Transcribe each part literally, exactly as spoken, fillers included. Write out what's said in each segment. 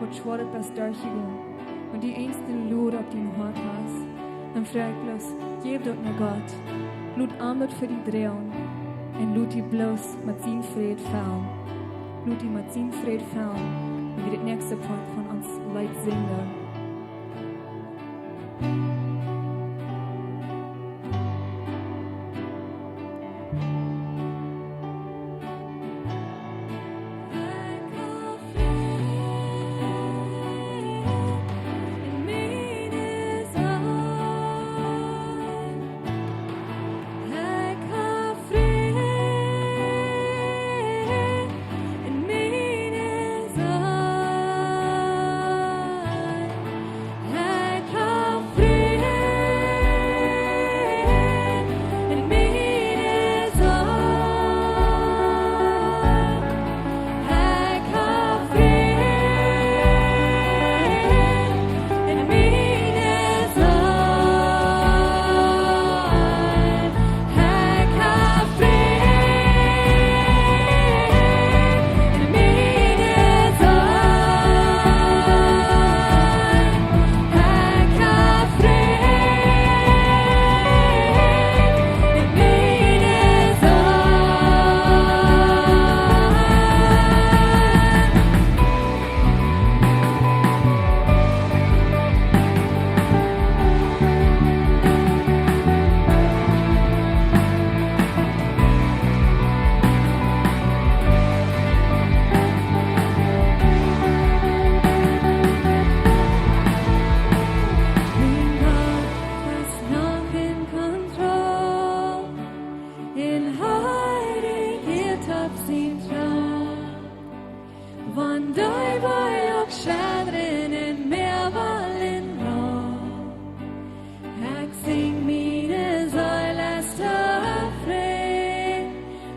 waut schwoaret best derchjegonen, wan du eent de Load opp dien Hoat hast, dan froag ekj bloos, jäw daut no Gott. Lot am daut fa die droagen. Un lot die bloos met sienen Fräd fellen. Lot die met sienen Fräd fellen. Un wie daut näakjste Poat von ons Leet sinjen. Mien Gott es noch en Kontroll, un hee rejieet opp sien Troon. Wan dee Wolkjen uk schedren un Moakwellen roll, ekj sinj, miene Seel es tofräd.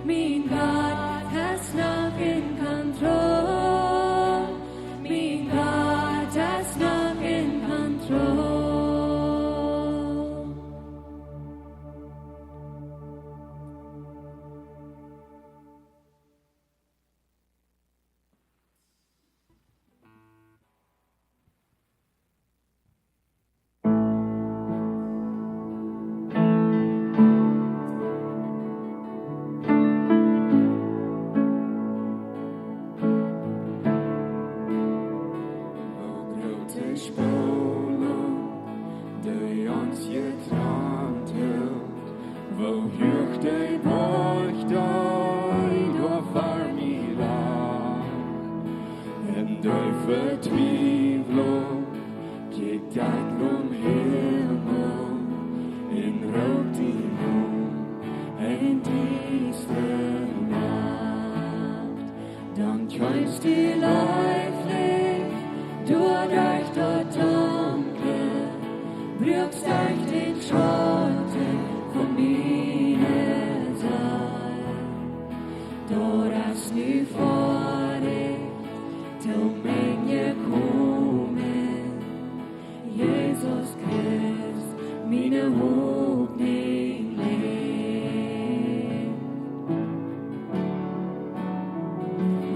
Mien Gott es noch en Kontroll. Mien Gott es noch en Kontroll. Woo groot de Spolunk, dee ons jetrant haft, woo huach de Boajch, dee doa ver mie lach, un de Vetwieflunk kjikjt om Himmel un roopt die no en dieste Nacht. Dan kjeemst du leeflich doaderch daut Donkle, bruakst derch dän Schauten von miene Seel. Daut es nu foadich, to mie jekomen. Jesus Christ, miene Hopninj licht.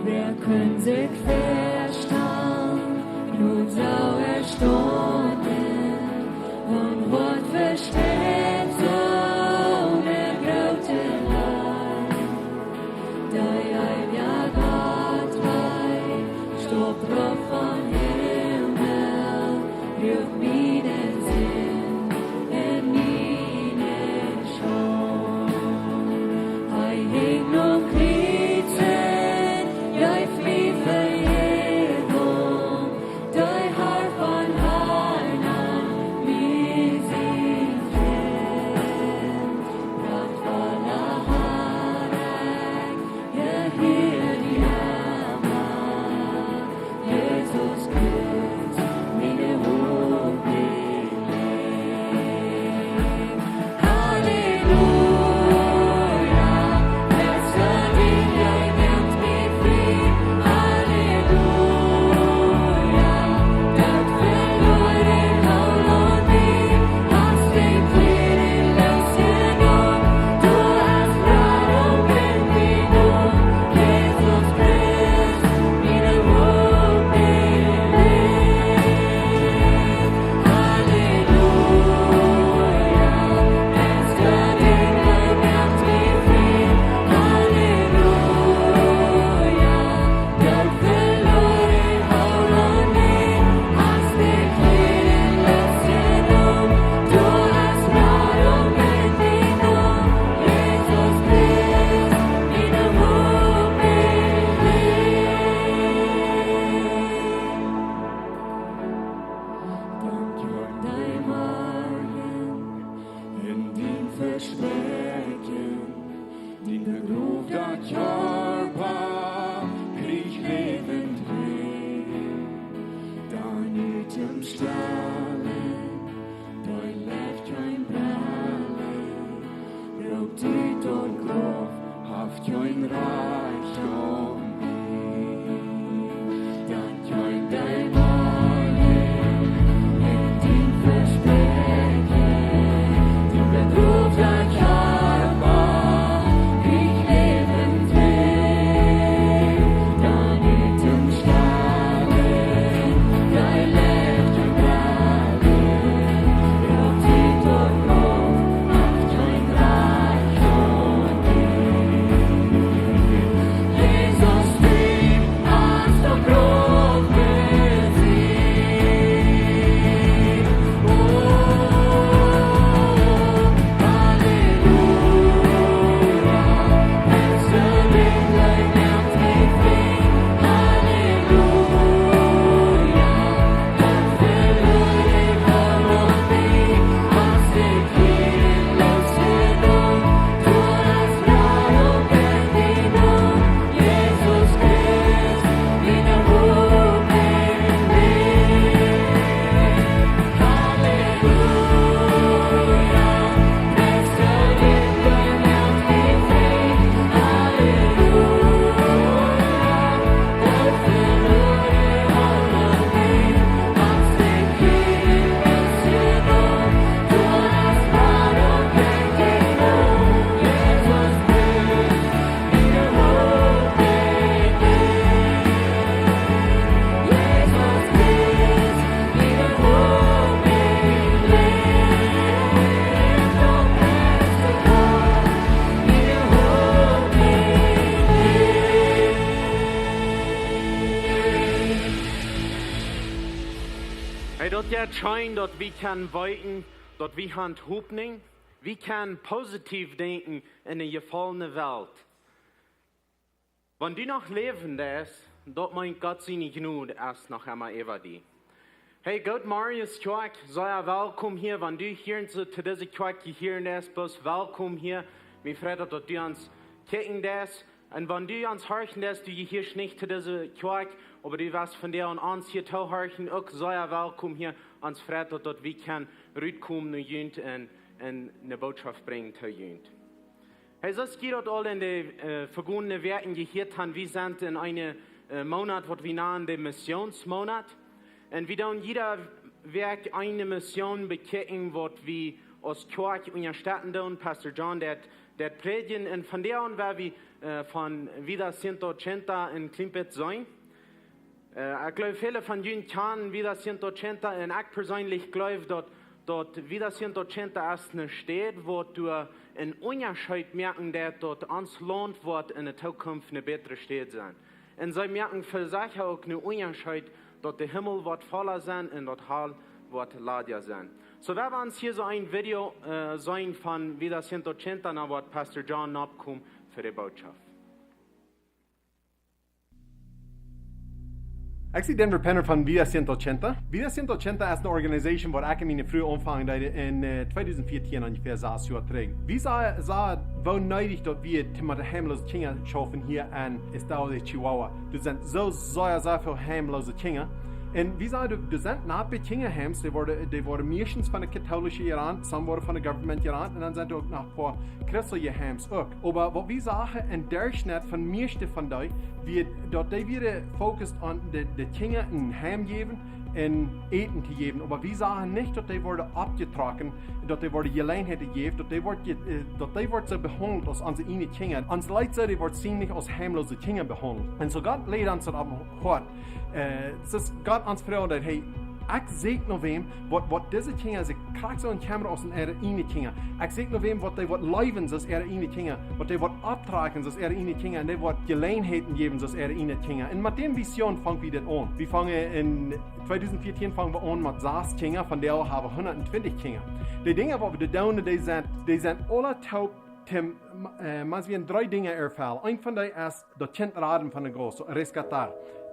Wäa kunn sikj väastalen, Gott soo erstonen, un waut Stalen, dee leeft kjeen Bellen, roopt ut daut Grauf, haft kjeen Rajcht aun mie. Dan kjeem dee Morjen, un dien Vespräakjen, dien Bedrof, dien Kjarpa, ekj läw en die. Hey, daut jeit scheen, daut wie kjennen weeten, daut wie han Hopninj, wie kjennen positiev denkjen en eene jefollne Welt. Wan du noch läwen deist, daut meent, Gott siene Jnod es noch emma äwa die. Hey, Goot Marius Kjoakj, sie welkom hia. Wan du hia en soo to dise Kjoakj jehieren deist, best welkom hia. Mie freit daut, daut du ons kjikjen deist. Un wan du ons horchen deist, du jehieescht nich to dise Kjoakj, oba du west vondoag aun ons hia toohorchen, uk sie welkom hia. Ons freit daut, daut wie kjennen rutkomen no junt un, un eene Bootschoft brinjen to junt. Hey, soo aus jie daut aul en de, äh, vegonne Wäakjen jehieet han, wie sent en een, äh, Moonat, waut wie nanen de Missionsmoonat. Un wie doonen jiede Wäakj eene Mission bekjikjen, waut wie aus Kjoakj unjastetten doonen. Pastor John, dee, dee prädjen. Un vondoag woa wie, äh, von Vida ciento ochenta en kjlien bät seenen. Äh, ekj jleew, väle von junt kjanen Vida ciento ochenta, un ekj perseenlich jleew, daut, daut Vida ciento ochenta es eene Städ, waut doa een Unjascheet moaken deit, daut ons Launt woat en de Tookunft eene bätre Städ sennen. Un see moaken fa secha uk een Unjascheet, daut de Himmel woat volla sennen un daut Hal woat ladja sennen. Soo, wie woaren hia soo een Video, äh, seenen von Vida ciento ochenta, un dan woat Pastor John noppkomen fa de Bootschoft. Ekj sie Denver Penner von Vida ciento ochenta. Vida ciento ochenta es eene Organisation, waut ekj un miene Fru aunfangen deeden en, äh, tweedusent vieetieen, onjefäa sas Joa trigj. Wie sa-, sagen, woo needich daut wie met de heimlose Kjinja schaufen hia en Estado de Chihuahua. Doa sent soo sea, sea väl heimlose Kjinja. Un wie sagen, doa, doa sent een poa Kjinjaheims, dee woaren, dee woaren meistens von de Katholische jerant, some woaren von de Government jerant, un dan sent uk noch een poa christelje Heims uk. Oba waut wie sagen, em Derchschnitt von mieeschte von dee, wia daut dee wieren focused aun de, de Kjinja een Heim jäwen un Äten to jäwen. Oba wie sagen nich, daut dee worden oppjetrocken, daut dee worden Jeläajenheit jejäft, daut dee worden je-, äh, daut dee worden soo behaundelt aus onse ieejne Kjinja. Ons Leet sajcht, dee worden ziemlich aus heimlose Kjinja behaundelt. Un soo Gott läd ons daut opp em Hoat. Äh, daut es Gott ons froagen, daut, hey, ekj sieekj no wäm, waut, waut dise Kjinja sikj krakjt soo kjemmen aus äare ieejne Kjinja. Ekj sieekj no wäm, waut dee woat leewen soo aus äare ieejne Kjinja, waut dee woat opptrocken soo aus äare ieejne Kjinja, un dee woat Jeläajenheiten jäwen soo aus äare ieejne Kjinja. Un met däm Vision fang wie dit aun. Wie fangen en tweedusent vieetieen fangen wie aun met sas Kjinja, vondoag haben wie hundat twintich Kjinja. De Dinja, waut wie doa doonen, dee sent, dee sent aule toop, Tim, äh, mau wie dree Dinja erfellen. Eent von dee es, daut Kjint raden von de Goos, rescatar.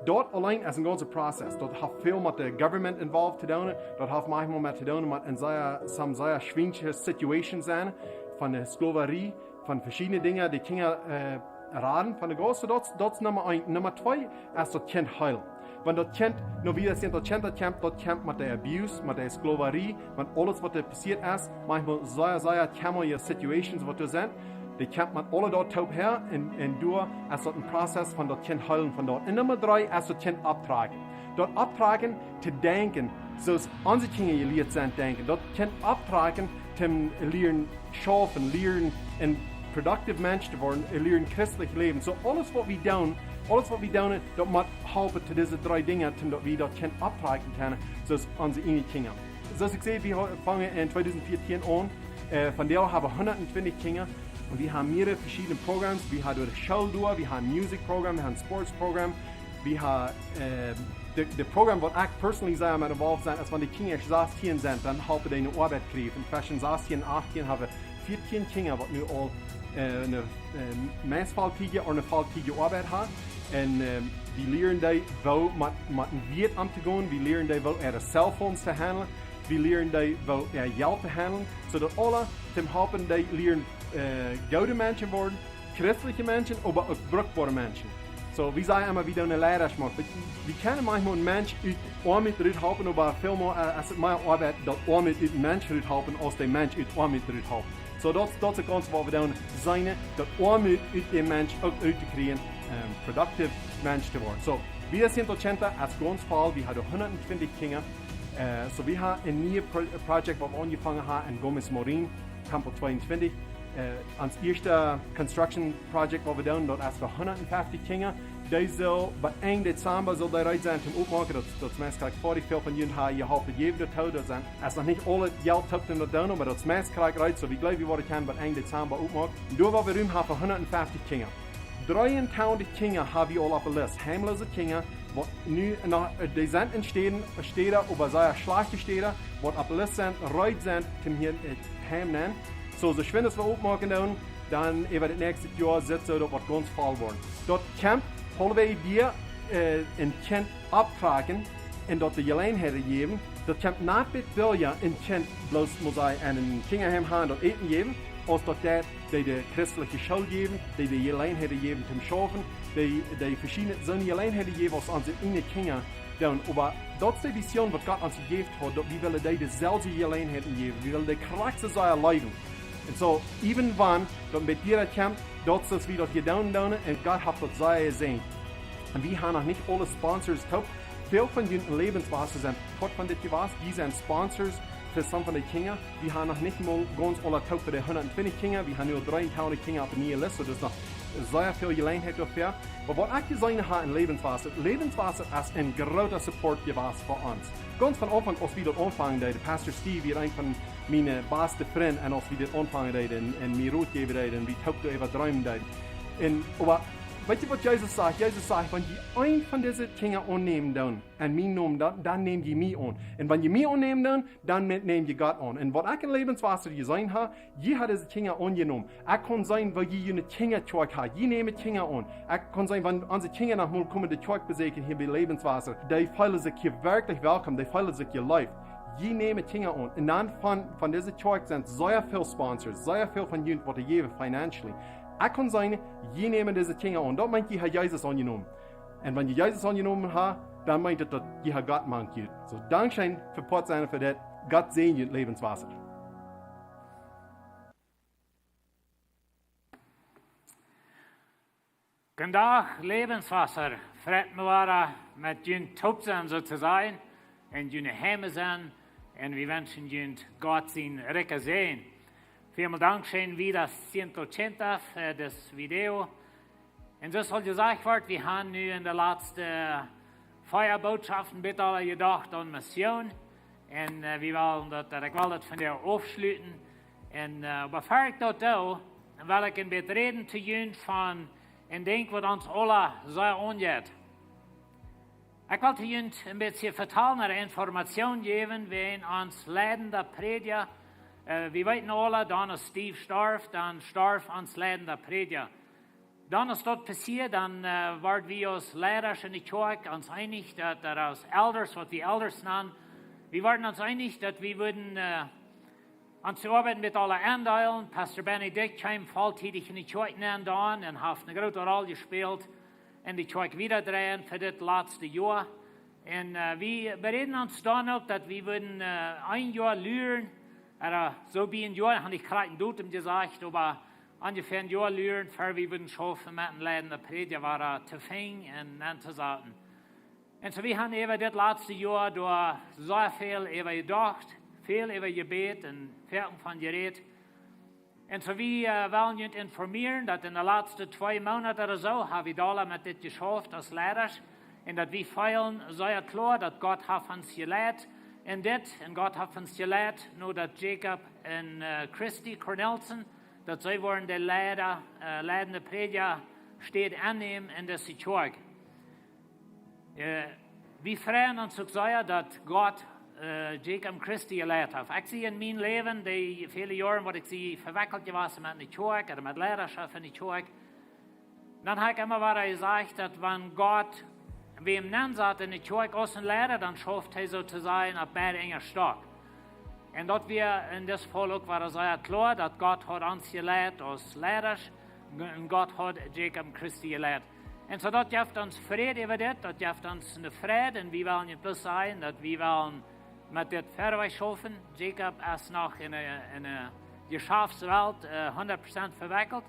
Daut auleen es een gaunza Prozess. Daut haft väl met de Government involved to doonen. Daut haft maunchmol met to doonen met een sea, some sea schwiensche Situation sennen. Von de Sklaverie, von veschiedne Dinja, dee Kjinja, äh, raden von de Gott. So daut, daut es Numma eent. Numma twee es daut Kjint heelen. Wan daut Kjint, no wie daut sent, daut Kjint, daut kjemt, daut kjemt met de Abuse, met de Sklaverie, met aules waut doa passieet es, maunchmol sea, sea kjemmeje Situations waut doa sent, dee kjemt met aule daut toop häa un, un doa es daut een Prozess von daut Kjint heelen von daut. Un Numma dree es daut Kjint opptrakjen. Daut opptrakjen to denkjen, soo aus onse Kjinja jelieet sent denkjen. Daut Kjint opptrakjen to lieren schaufen, lieren een productive Mensch to woaren, lieren christlich läwen. So aules waut wie doonen, aules waut wie doonen, daut mott halpen to dise dree Dinja, daut wie daut Kjint opptrakjen kjennen, soo aus onse ieejne Kjinja. Soo aus ekj säd, wie ha-, fungen en tweedusent vieetieen aun. Äh, vondoag haben wie hundatentwintich Kjinja. Un wie haben mehrere veschiedne Programs. Wie haben de School doa, wie haben Music Program, wie haben Sports Program. Wie haben, äh, de, de Program waut ekj personally sea met involved sie, es wan de Kjinja sastieen sent, dan halpen dee eene Oabeit kjrieen. Un tweschen sastieen un achttieen haben wie vieetieen Kjinja waut nu aul, äh, eene, äh, meist volltiedje ooda eene volltiedje Oabeit haben. Un, äh, wie lieren dee woo met, met een Wieet omtogonen. Wie lieren dee woo äare Cellphones to handlen. Wie lieren dee woo äa Jelt to handlen. Soo daut aule toop halpen dee lieren, äh, goode Menschen woaren, christliche Menschen, oba uk bruckboare Menschen. So, wie sajen emma, wie doonen Leidaschoft. Wie, wie kjennen maunchmol een Mensch ut Oamoot rut halpen, oba väl mea, äh, es et mea Oabeit, daut Oamoot ut een Mensch rut halpen, aus dän Mensch ut Oamoot rut halpen. So, daut, daut es gaunz waut wie doonen, seenen, daut Oamoot ut dän Mensch uk rut to kjrieen, ähm, productive Mensch to woaren. So, wie sent daut Center, es gaunz voll, wie haben hundatentwintich Kjinja. Äh, so, wie haben een nieet Pro-, Project waut wie aunjefongen haben en Gomez Morín, Campo tweeauntwintich. Äh, ons ieeschtet Construction Project waut wie doonen, daut es fa hundatfeftich Kjinja. Dee saul bie Enj Dezamba saul dee reed sennen toom oppmoaken. Daut, daut es meist krakjt foadich. Väl von junt haben jeholpen, jäwen daut too. Daut sent, es noch nich aul daut Jelt toop toom daut doonen, oba daut es meist krakjt reed. So, wie jleewen, wie woaren kjennen bie Enj Dezamba oppmoaken. Un doa woa wie Rum haben fa hundatfeftich Kjinja. Dreeuntwintich Kjinja haben wie aul oppe List. Heimlose Kjinja, waut nu noch, äh, dee sent en Städen, Städen, oba sea schlajchte Städen, waut oppe List sent, reed sent, toom hia, äh, heim nämen. So, soo schwind aus wie oppmoaken doonen, dan äwa daut näakjste Joa sitt soo daut woat gaunz voll woaren. Daut kjemt, hoolen wie hia, äh, een Kjint opptrakjen un daut de Jeläajenheit jäwen, daut kjemt nich bät billja een Kjint bloos mott sennen en een Kjinjaheim haben, daut Äten jäwen, aus daut dee, dee de christliche School jäwen, dee de Jeläajenheit jäwen toom schaufen, dee, dee veschiedne soone Jeläajenheit jäwen aus onse ieejne Kjinja doonen. Oba daut es de Vision waut Gott ons jejäft haft, daut wie wellen dee deeselwje Jeläajenheit jäwen. Wie wellen dee krakjt soo sea leewen. Un so, even wan daut met die daut kjemt, daut es wie daut jedonen doonen un Gott haft daut sea jesäajent. Un wie haben noch nich aule Sponsors toop. Väl von junt en Lebenswasser sent Poat von dit jewast. Dee sent Sponsors fa some von de Kjinja. Wie haben noch nich mol gaunz aule toop fa de hundatentwintich Kjinja. Wie haben nu dreeuntwintich Kjinja oppe niee List. So, daut es noch sea väl Jeläajenheit doafäa. Oba waut ekj jeseenen hab en Lebenswasser, Lebenswasser es een groota Support jewast fa ons. Gaunz von Aunfank, aus wie daut aunfungen deeden, Pastor Steve, hia een von miene baste Frind, un aus wie dit aunfungen deeden un, un mie Rot jäwen deeden un wie toop doaräwa dreemen deeden. Un, oba, weetst du waut Jesus sajcht? Jesus sajcht, wan jie eent von dise Kjinja aunnämen doonen, en mienen Nomen, dan, dan näm jie mie aun. Un wan jie mie aunnämen doonen, dan näm, näm jie Gott aun. Un waut ekj en Lebenswasser jeseenen hab, jie haben dise Kjinja aunjenomen. Ekj kaun seenen, woo jie june Kjinja Kjoakj haben. Jie nämen Kjinja aun. Ekj kaun seenen, wan onse Kjinja noch mol komen de Kjoakj beseakjen hia bie Lebenswasser, dee feelen sikj hia werkjlich welkom, dee feelen sikj jeleeft. Jie nämen Kjinja aun. Un dan von, von dise Kjoakj sent sea väl Sponsors, sea väl von junt waut dee jäwen financially. Ekj kaun seenen, jie nämen dise Kjinja aun. Daut meent, jie haben Jesus aunjenomen. Un wan jie Jesus aunjenomen haben, dan meent daut, daut jie haben Gott mank junt. So, dankscheen fa Poat sennen fa dit. Gott säajen junt, Lebenswasser. Gooden Dach, Lebenswasser. Freit mie wada met junt toop sennen, soo to sajen, en june Heime sennen. Un wie wenschen junt Gott sienen rikjen Säajen. Välmol dankscheen, Vida Ciento Ochenta, fa dit Video. Un soo aus aul jesajcht wort, wie haben nu en de latste vea Bootschoften bie aule jedocht aun Mission. Un, äh, wie wellen daut, daut ekj well daut vondoag aufschluten. Un, äh, beför ekj daut doo, well ekj een bät räden to junt von een Dinkj waut ons aula sea aunjeit. Ekj well to junt een bät vetalen, eene Information jäwen wäajen ons leidenda Prädja. Äh, wie weeten aula, dan aus Steve storf, dan storf ons leidenda Prädja. Dan aus daut passieed, dan, äh, worden wie aus Leidasch en de Kjoakj ons eenich, daut, daut aus Elders, waut wie Elders nanen, wie worden ons eenich, daut wie wudden, äh, Ons Oabeit met aule Aundeelen. Pastor Benedict kjeem volltiedich enne Kjoakj nenn dan un haft eene groote Rol jespält enne Kjoakj wiedadreien fa dit latste Joa. Un wie beräden ons dan uk, daut wie wudden een Joa luren, ooda soo bie een Joa, hab ekj krakjt een Datum jesajcht, oba onjefäa een Joa luren, ver wie wudden schaufen met een leidenden Prädja wada to finjen un auntosaten. Un soo wie han äwa dit latste Joa doa sea väl äwa jedocht, väl äwa jebät un väl von jerät. Un soo wie wellen junt informieren, daut en de latste twee Moonat ooda soo ha wie dolla met dit jeschauft aus Leidasch. Un daut wie feelen sea kloa, daut Gott haft ons jeleit en dit. Un Gott haft ons jeleit, no daut Jacob un Christy Cornelsen, daut see woaren de leidende Prädjastäd ennämen en dise Kjoakj. Wie freien ons uk sea, daut Gott Jacob un Christy jeleit haft. Ekj sie en mien Läwen, dee väle Joaren, waut ekj sie vewekjelt jewast met ne Kjoakj ooda met Leidaschoft en ne Kjoakj, dan ha ekj emma wada jesajcht, daut wan Gott wäm nennsat en ne Kjoakj aus een Leida, dan schauft hee soo to sajen opp beid Enj stoak. Un daut wia en dit Faul uk wada sea kloa, daut Gott haud ons jeleit aus Leidasch, un Gott haud Jacob un Christy jeleit. Un soo daut jeft ons Fräd äwa dit, daut jeft ons ne Freid, un wie wellen junt bloos sajen, daut wie wellen met dit wieda schaufen. Jacob es noch en ne Jeschaftswelt vewekjelt.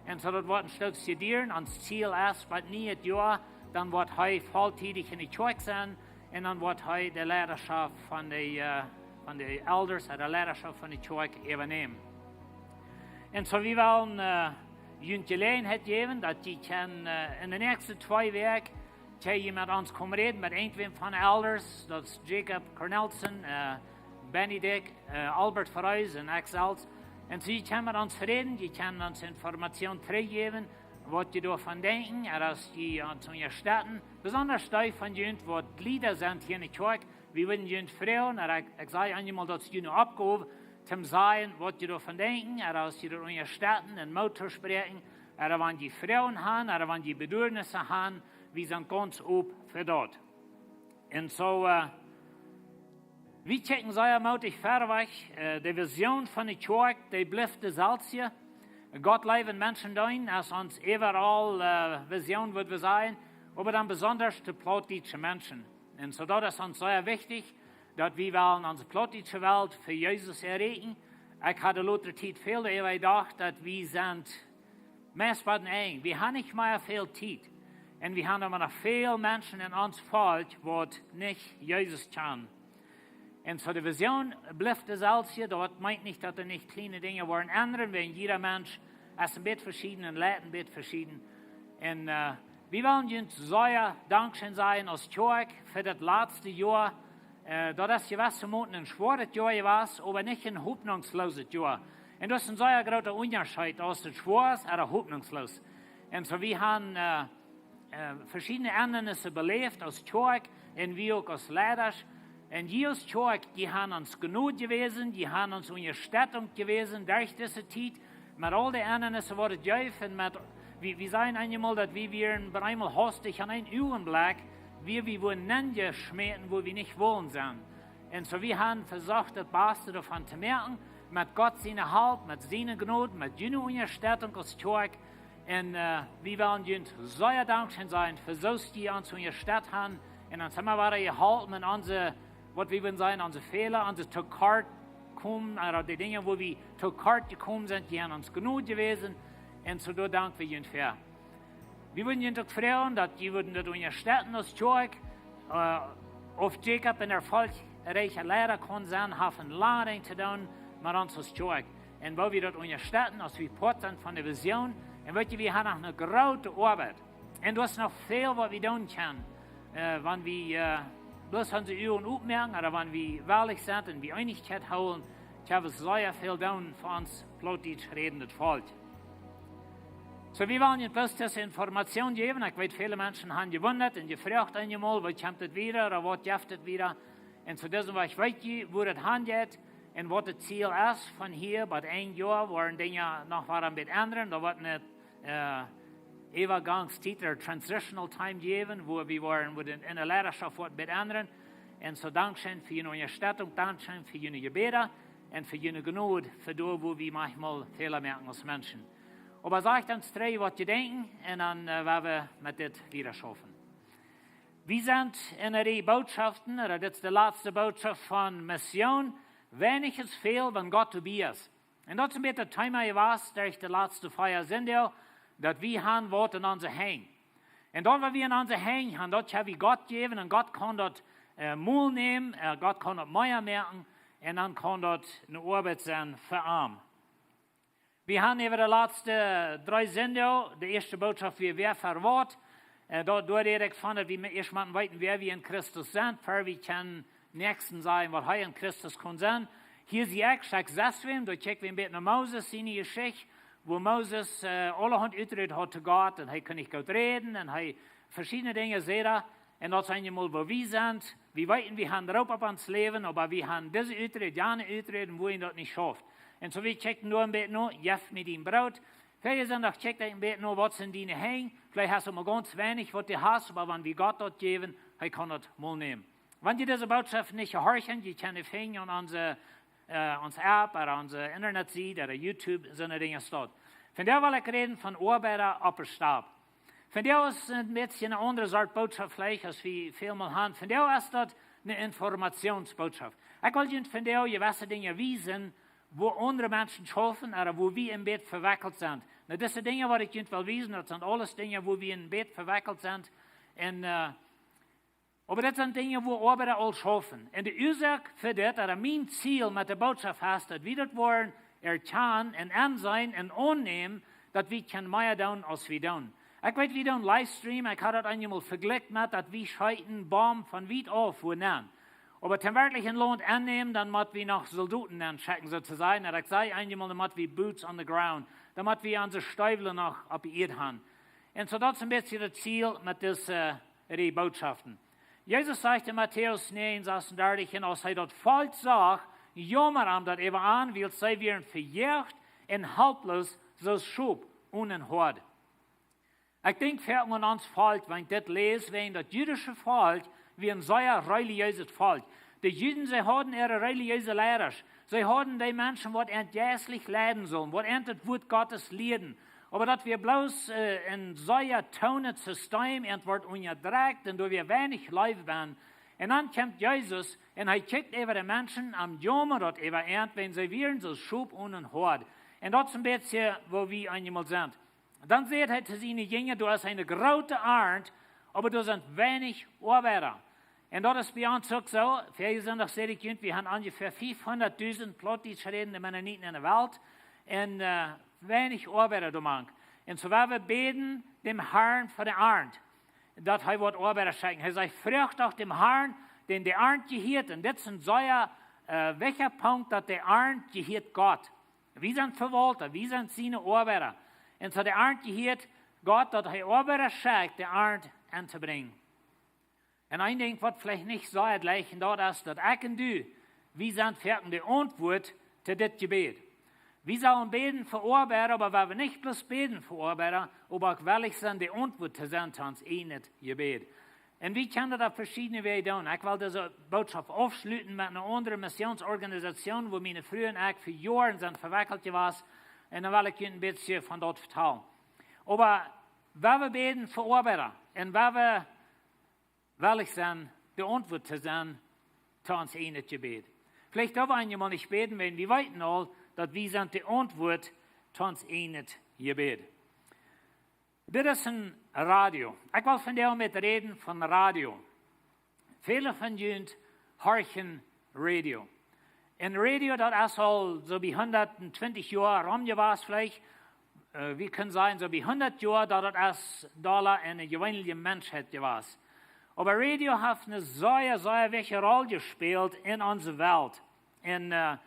Un soo daut woat een Stootje dieren. Ons Ziel es, bie nieet Joa, dan woat hee volltiedich en ne Kjoakj senn, un dan woat hee de Leidaschoft von de elders, de Leidaschoft von ne Kjoakj äwanämen. Un soo wie wellen junt Jeläajenheit jäwen, daut jie kjennen en de näakjste twee Wäakj, kjenn jie met ons komen räden, met irjentwäm von de elders, daut es Jacob Cornelsen, Benedict, Albert Froese un ekj selfst. Un soo jie kjennen met ons räden, jie kjennen ons Information trigjjäwen, waut jie doavon denkjen, ooda aus jie ons unjastetten. Besondasch dee von junt, waut Lieda sent hia en ne Kjoakj, wie wudden junt froagen, ooda ekj saj eenjemol, daut es june Oppgow, toom sajen, waut jie doavon denkjen, ooda aus jie daut unjastetten un Moot toospräakjen, ooda wan jie Froagen han, ooda wan jie Beduarnisse han, wie sent gauns op fa daut. Un soo wie kjikjen sea mootich verwoat. De Vision von ne Kjoakj, dee blift de selwje. Gott leewen, Menschen deenen, es ons äwaraul Vision, wudd wie sajen, oba dan besondasch to plautdietsche Menschen. Un soo daut es ons sea wichtich, daut wie wellen onse plautdietsche Welt fa Jesus erreichen. Ekj ha de latste Tiet väl doaräwa jedocht, daut wie sent meist bie daut Enj. Wie han nich mea väl Tiet. Un wie han emma noch väl Menschen en ons Volkj, waut nich Jesus kjanen. Un soo de Vision blift de selwje. Daut meent nich, daut doa nich kjliene Dinja woaren endren, wiels jieda Mensch es een bät veschieden un leit een bät veschieden. Un wie wellen junt sea dankscheen sajen aus Kjoakj fa daut latste Joa. Daut es jewesse Moten een schwoaret Joa jewast, oba nich een hopninjslooset Joa. Un daut es een sea groota Unjascheet, aus daut schwoa es ooda hopninjsloos. Un soo wie han veschiedne Endernisse beläft aus Kjoakj un wie uk aus Leidasch. Un jie aus Kjoakj, jie han ons Jnod jewäsen, jie han ons Unjastettunk jewäsen derch dise Tiet, met aul de Endernisse, waut et jeef, un met, wie sajen eenjemol, daut wie wieren bie eemol haustich en een Uagenblekj, wia wie wudden nenjeschmäten, wua wie nich wullen senn. Un soo wie han vesocht, daut baste doavon to moaken, met Gott siene Halp, met siene Jnod, met june Unjastettunk aus Kjoakj. Un wie wellen junt sea dankscheen sajen fa soo aus jie ons unjastett han un ons emma wada jeholpen en onse, waut wie wudden sajen, onse Fäla, onse to kort komen, ooda de Dinja, wua wie to kort jekomen sent, jie han ons Jnod jewäsen. Un soo doa dank wie junt fäa. Wie wudden junt uk froagen, daut jie wudden daut unjastetten aus Kjoakj, auf Jacob een erfolgreicher Leida kunn senn, haft een langen Enj to doonen met ons aus Kjoakj. Un woo wie daut unjastetten, aus wie Poat sent von de Vision. Un weet jie, wie han noch ne groote Oabeit. Un doa es noch väl, waut wie doonen kjennen, wan wie bloos onse Uagen opmoaken, ooda wan wie wellich sent un wie Eenichkjeit hoolen, kjenn wie sea väl doonen fa ons plautdietsch rädendet Volkj. Soo, wie wellen junt bloos dise Information jäwen. Ekj weet, väle Menschen han jewundat un jefroacht eenjemol, woo kjemt et wieda, ooda waut jeft et wieda? Un soo, deswäajen weet jie, wua et han jeit un waut daut Ziel es von hia bat een Joa, woaren Dinja noch waut een bät endren. Doa woat ne Äwagangs-Tiet, ne transitional time jäwen, wua wie woaren, wua de, en de Leidaschoft woat een bät endren. Un soo, dankscheen fa june Unjastettunk, dankscheen fa june Jebäda. un fa june Jnod, fa doa, wua wie maunchmol Fäla moaken aus Menschen. Oba sajcht ons dree, waut jie denkjen, un dan äh, woa wie met dit wieda schaufen. Wie sent en de Reaj Bootschoften, ooda dit es de latste Bootschoft von Mission, weinich es väl, wan Gott doabie es. Un daut es een bät daut Thema jewast derch de latste vea Sindach, daut wie han waut en onse Henj. Un daut waut wie en onse Henj han, daut ha wie Gott jejäft un Gott kaun daut äh, mol nämen, äh, Gott kaun daut mea moaken un dan kaun daut eene Oabeit sennen fa am. Wie han äwa de latste dree Sindach, de ieeschte Bootschoft wia, wäa fa waut. Äh, doa, doa räd ekj von, daut wie ieescht motten weeten, wäa wie en Christus sent, ea wie kjennen Näakjsten sennen, waut hee en Christus kunn sennen. Hia sie ekj, schekj sest wäm, doa kjikj wie een bät no Moses siene Jeschicht, wua Moses äh, aulahaunt Uträd haud to Gott un hee kunn nich goot räden un hee veschiedne Dinja säd hee. Un daut es eenjemol, wua wie sent. Wie weeten, wie han Roop opp ons Läwen, oba wie han dise Uträd, jane Uträd, wua wie daut nich schaufen. Un soo wie kjikjen doa een bät no, jeff mie dien Broot. Väaje Sindach kjikjt ekj een bät no, waut sent diene Henj. Veleicht hast du mau gaunz weinich, waut du hast, oba wan wie Gott daut jäwen, hee kaun daut mol nämen. Wan jie dise Bootschoft nich jehorchen, jie kjennen finjen aun onse, äh, onse App, ooda onse Internetsied, ooda YouTube, soone Dinja staut. Vondoag well ekj räden von Oabeida opp de Stap. Vondoag es een bät eene aundre Sort Bootschoft veleicht, aus wie väl mol han. Vondoag es daut eene Informationsbootschoft. Ekj well junt vondoag jewesse Dinja wiesen, wua aundre Menschen schaufen, ooda wua wie een bät vewekjelt sent. Nu, dise Dinja, waut ekj junt well wiesen, daut sent aules Dinja, wua wie een bät vewekjelt sent. Un äh, oba daut sent Dinja, wua Oabeida aul schaufen. Un de Uasoak fa dit, ooda mien Ziel met de Bootschoft es, daut wie daut woaren erkjanen un enseenen un aunnämen, daut wie kjennen mea doonen, aus wie doonen. Ekj weet, wie doonen Livestream, ekj ha daut eenjemol vejlikjt met, daut wie scheeten Bomben von wiet auf, wua nenn. Oba toom werkjlich een Launt ennämen, dan mott wie noch Soldoten nenschekjen, soo to sajen. Un ekj saj eenjemol, dan mott wie boots on the ground. Dan mott wie onse Steew noch opp de Ieed han. Un soo daut es een bät daut Ziel met dise äh, Reaj Bootschoften. Jesus sajcht en Matäus näajen sasundartich, un aus hee daut Volkj sach, jaumad am daut äwa an, wiels see wieren vejoagt un halploos, soo aus Schop onen Hoad. Ekj denkj foaken aun ons Volkj, wan ekj dit läs, wäajen daut jüdische Volkj wia een sea relijeeset Volkj. De Juden, see hauden äare relijeese Leida. See hauden dee Menschen, waut an jeistlich leiden sullen, waut an daut Wuat Gottes lieeden. Oba daut wia bloos äh, een sea toonet System, an woat unjadrekjt un doa wia weinich Leew bie. Un dan kjemt Jesus un hee kjikjt äwa de Menschen, am jaumad daut äwa an, wäajen see wieren soo aus Schop onen Hoad. Un daut es een bät, wua wie eenjemol sent. Dan sajcht hee to siene Jinja, doa es eene groote Arnt, oba doa sent weinich Oabeida. Un daut es bie ons uk soo. Väaje Sindach säd ekj junt, wie han onjefäa fiefhundatdusent Plautdietsch rädende Mennoniten en de Welt. Un äh, weinich Oabeida doamank. Un soo woa wie bäden däm Harn fa de Arnt, daut hee woat Oabeida schekjen. Hee sajcht, froagt doch däm Harn, däm de Arnt jehieet. Un dit es een sea äh, wichtja Punkt, daut de Arnt jehieet Gott. Wie sent Vewaulta, wie sent siene Oabeida. Un soo de Arnt jehieet Gott, daut hee Oabeida schekjt, de Arnt auntobrinjen. Un een Dinkj, waut veleicht nich soo leicht es, daut es, daut ekj un du, wie sent foaken de Auntwuat to dit Jebäd. Wie sellen bäden fa Oabeida, oba wie woaren nich bloos bäden fa Oabeida, oba uk wellich sennen, de Auntwuat to sennen to ons ieejnet Jebäd. Un wie kjennen daut opp veschiedne Wäaj doonen. Ekj well dise Bootschoft aufschluten met eene aundre Missionsorganisation, wua miene Fru un ekj fa Joaren sent vewekjelt jewast. Un dan well ekj junt een bät von daut vetalen. Oba woa wie bäden fa Oabeida un woa wie wellich sennen, de Auntwuat to sennen to ons ieejnet Jebäd. Veleicht woa wie eenjemol nich bäden, wäajen wie weeten aul, daut wie sent de Auntwuat to ons ieejnet Jebäd. Dit es een Radio. Ekj well vondoag met räden von Radio. Väle von junt horchen Radio. Un Radio, daut es aul soo bie hundatentwintich Joa rom jewast veleicht. Äh, wie kjennen sajen, soo bie hundat Joa, daut daut es doa en de jeweenelje Menschheit jewast. Oba Radio haft eene sea, sea wichtje Roll jespält en onse Welt. Un äh,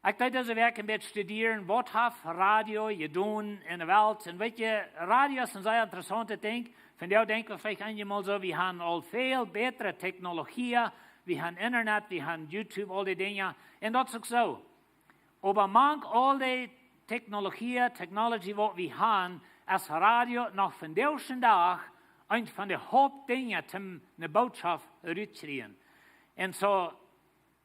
ekj deed dise Wäakj een bät studieren, waut haft Radio jedonen en de Welt. Un weet jie, Radio es een sea interessauntet Dinkj. Vondoag denkj wie veleicht eenjemol soo, wie han aul väl bätre Technologie, wie han Internet, wie han YouTube, aul dee Dinja. Un daut es uk soo. Oba mank aul dee Technologie, technology, waut wie han, es Radio noch vondoag dän Dach eent von de Hauptdinja, om eene Bootschoft rut to kjrieen. Un soo,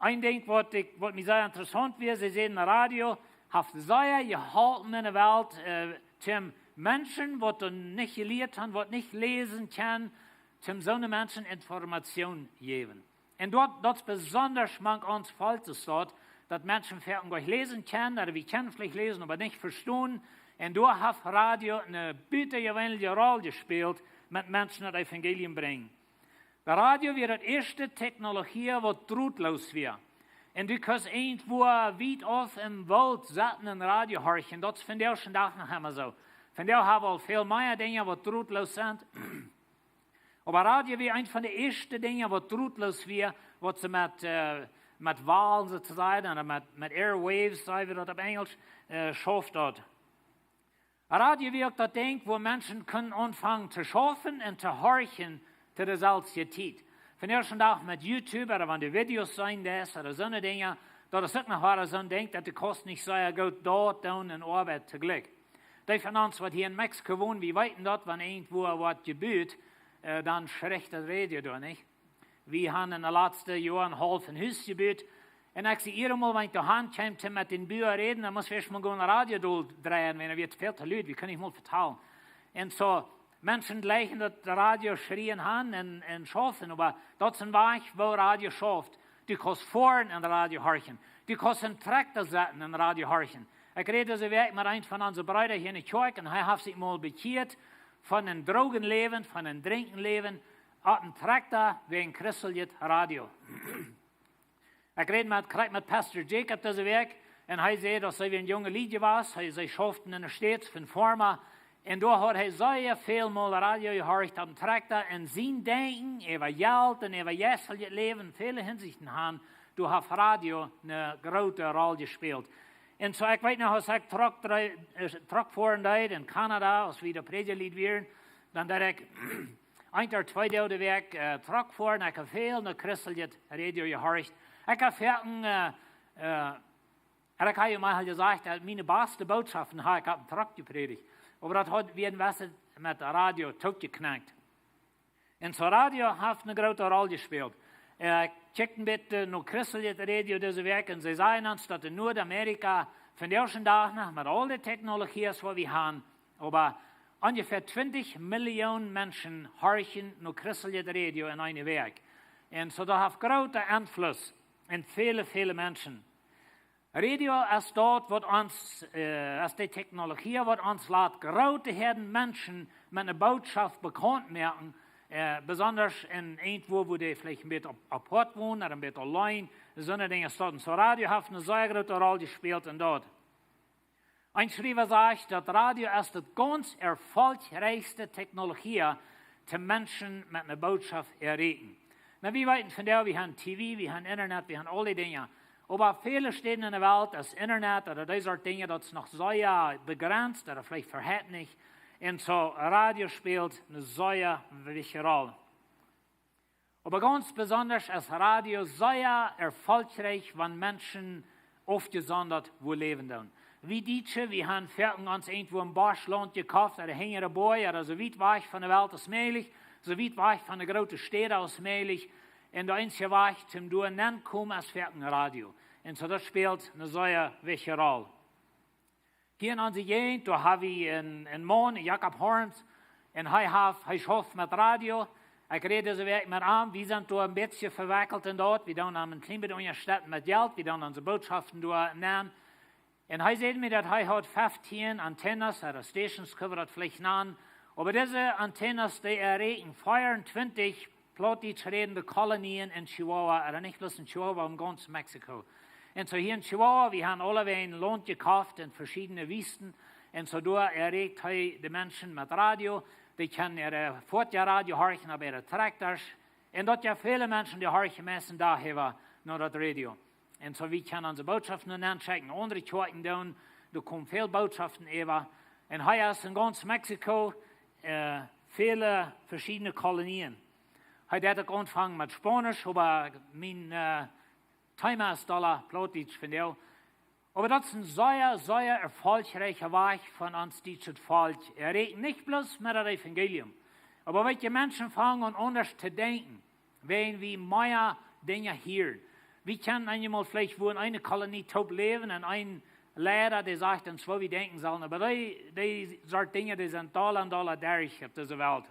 Een Dinkj waut ekj, waut mie sea interessaunt wia, see säden, Radio haft sea jeholpen enne Welt, äh, toom Menschen waut doa nich jelieet han, waut nich läsen kjennen, toom soone Menschen Information jäwen. Un daut, daut es besondasch mank ons Volkj es daut, daut Menschen foaken goanich läsen kjennen, ooda wie kjennen veleicht läsen, oba nich vestonen. Un doa haft Radio eene butajeweenelje Rol jespält, met Menschen daut Evangelium brinjen. De Radio wia daut ieeschte Technologie waut drootloos wia. Un du kaust irjentwua wiet auf em Woolt sitten un Radio horchen. Daut es vondoag dän Dach noch emma soo. Vondoag hab wie aul väl mea Dinja waut drootloos sent. Oba Radio wia eent von de ieeschte Dinja waut drootloos wia, waut see met, äh, met Walen soo to sajen, ooda met, met Airwaves, saj wie daut opp Enjelsch, äh, schauft daut. Radio wia uk daut Dinkj, wua Menschen kunnen aunfangen to schaufen un to horchen to deeselwje Tiet. Vondoag dän Dach met YouTube, ooda wan du Videos seenen deist, ooda soone Dinja, daut es uk noch wada soon Dinkj, daut du kaust nich sea goot daut doonen un Oabeit toojlikj. Dee von ons waut hia en Mexiko wonen, wie weeten daut, wan irjentwua woat jebut, äh, dan schricht daut Radio doa, nich? Wie han en de latste Joaren haulf een Hus jebut. Un ekj sie eenmol, wan ekj doa han kjeem, to met dän Bua räden, dan must ekj ieescht mol gonen Radio dol dreien, wiels et wia väl to lud, wie kunnen nich mol vetalen. Un soo, Menschen jlikjen daut Radio schrieen han un, un schaufen, oba daut es een Wajch, woo Radio schauft. Du kaust foaren un Radio horchen. Du kaust em Trakta sitten un Radio horchen. Ekj räd dise Wäakj met eent von onse Breeda hia enne Kjoakj un hee haft sikj mol bekjieet von een droaget Läwen, von een drinkjet Läwen, opp een Trakta wäajen christeljet Radio. Ekj räd met, krakjt met Pastor Jacob dise Wäakj un hee säd, daut hee wia een junga Lied wia, hee, see schauften enne States fa eene Firma. Un doa haud hee sea väl mol Radio jehorcht opp een Trakta un sien Denkjen äwa Jelt un äwa jeisteljet Läwen en väle Hinsichten han, doa haft Radio eene groote Rol jespält. Un soo, ekj weet noch, aus ekj Truck drei-, äh, Truck foaren deed en Kanada, aus wie doa Prädjalied wieren, dan deed ekj eent ooda twee Doag de Wäakj, äh, Truck foaren. Ekj hab väl no christeljet Radio jehorcht. Ekj hab foaken, äh, äh, un ekj hab junt mol jesajcht, daut miene baste Bootschoften hab ekj opp dän Truck jeprädicht. Oba daut haud, wia een bät met Radio toopjeknakt. Un soo Radio haft eene groote Rol jespält. Äh, ekj kjikj een bät no christeljet Radio dise Wäakj un see sajen ons, daut en Nuadamerika vondoag dän Dach noch met aul de Technologie waut wie han, oba onjefäa twintich Millioon Menschen horchen no christeljet Radio en eene Wäakj. Un soo daut haft grooten Enfluss en väle, väle Menschen. Radio es daut waut ons, äh, es de Technologie waut ons lat groote Häaden Menschen met eene Bootschoft bekaunt moaken, äh, besondasch en irjentwua, wua dee veleicht een bät apoat wonen ooda een bät auleen, soone Dinja es daut. Un soo Radio haft eene sea groote Rol jespält en daut. Een Schriewa sajcht, daut Radio es daut gaunz erfolgreichste Technologie, toom Menschen met eene Bootschoft erreichen. Nu, wie weeten vondoag, wie han T V, wie han Internet, wie han aul dee Dinja. Oba opp väle Städen en de Welt es Internet ooda dee Sort Dinja, daut es noch sea begrenzt ooda veleicht verhätnich. Un soo Radio spält eene sea wichtje Rol. Oba gaunz besondasch es Radio sea erfolgreich, wan Menschen aufjesondat wua läwen doonen. Wie Dietsche, wie han foaken ons irjentwua em Bosch Launt jekoft, ooda hinja de Boaj, ooda soo wiet wajch von de Welt aus mäajlich, soo wiet wajch von de groote Städ aus mäajlich. Un de eensje Wajch toom doa nenkomen es foaken Radio. Un soo daut spält eene sea wichtje Rol. Hia en onse Jäajent, doa hab wie een, een Maun, Jakob Horns, un hee haft, hee schauft met Radio. Ekj räd dise Wäakj met am, wie sent doa een bät vewekjelt en daut. Wie doonen am een kjlien bät unjastetten met Jelt, wie doonen onse Bootschoften doa nämen. Un hee säd mie, daut hee haud feftieen Antenas, ooda Stations, kjenn wie daut veleicht nanen. Oba dise Antenas, dee erreichen veeauntwintich plautdietsch rädende Kolonien en Chihuahua, ooda nich bloos en Chihuahua, en gaunz Mexiko. Un soo hia en Chihuahua, wie han aulawäajen Launt jekoft en veschiedne Wiesten. Un soo doa erreicht hee de Menschen met Radio. Dee kjennen äare Foatieja Radio horchen opp äare Trakjtasch. Un daut jo väle Menschen, dee horchen meist dän Dach äwa no daut Radio. Un soo wie kjennen onse Bootschoften nenschekjen, aundre Kjoakjen doonen, doa komen väl Bootschoften äwa. Un hee es en gaunz Mexiko, äh, väle veschiedne Kolonien. Hee deed uk aunfangen met Spaunisch, oba mien, äh, Thema es dolla Plautdietsch vondoag. Oba daut es een sea, sea erfolgreicha Wajch von ons dietschet Volkj. Hee rät nich bloos met daut Evangelium. Oba weetst, Menschen fangen aun aundasch to denkjen, wan wie mea Dinja hieren. Wie kjennen eenjemol veleicht wua en eene Kolonie toop läwen un een Leida, dee sajcht ons, woo wie denkjen sellen. Oba dee, dee Sort Dinja, dee sent dolla un dolla derch opp dise Welt.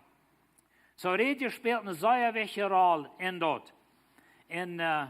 Soo, Radio spält eene sea wichtje Rol en daut. Un, äh,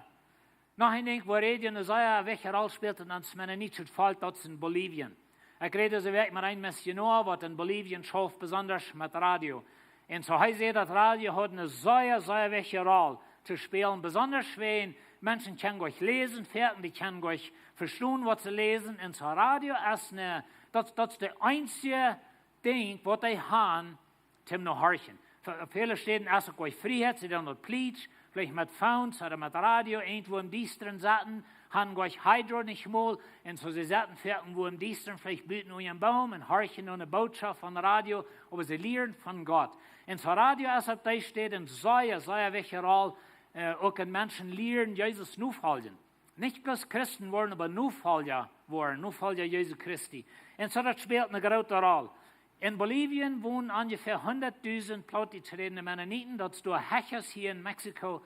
noch een Dinkj, wua Radio eene sea wichtje Rol spält en ons mennonitische Volkj, daut es en Bolivien. Ekj räd dise Wäakj met een Missionoa, waut en Bolivien schauft, besonda met Radio. Un soo, hee säd, daut Radio haud eene sea, sea wichtje Rol to spälen, besonda wan Menschen kjennen goanich läsen, veleicht dee kjennen goanich vestonen, waut see läsen. Un soo, Radio es eene, daut, daut es de eensje Dinkj, waut dee han, toom no horchen. Ve-, väle Städen es uk goanich Frieheit, see doonen daut plietsch, veleicht met Phones ooda met Radio, irjentwua em Diestren sitten, han goanich Hydro nich mol, un soo see sitten veleicht irjentwua em Diestren, veleicht buten unja eenen Boom, un horchen no eene Bootschoft von Radio, oba see lieren von Gott. Un soo Radio es opp dee Städ eene sea, sea wichtje Rol, äh, uk en Menschen lieren Jesus nofoljen. Nich bloos Christen woaren, oba Nofolja woaren, Nofolja Jesu Christi. Un soo daut spält eene groote Rol. En Bolivien wonen onjefäa hundatdusent Plautdietsch rädende Mennoniten, daut es doa hecha aus hia en Mexiko.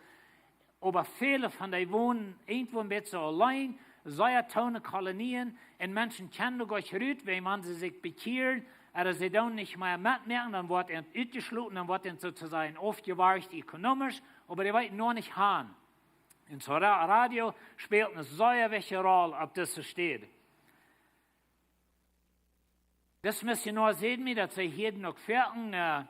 Oba väle von dee wonen irjentwua een bät auleen, sea toone Kolonien, un Menschen kjennen doa goanich rut, wan, wan see sikj bekjieren, ooda see doonen nich mea metmoaken, dan woat an utjeschloten, dan woat an soo to sajen aufjewarcht ekonomisch, oba dee weeten noch nich han. Un soo Ra-, Radio spält eene sea wichtje Rol opp dise Städ. Dis Missionoa säd mie, daut see hieeden uk väl, äh,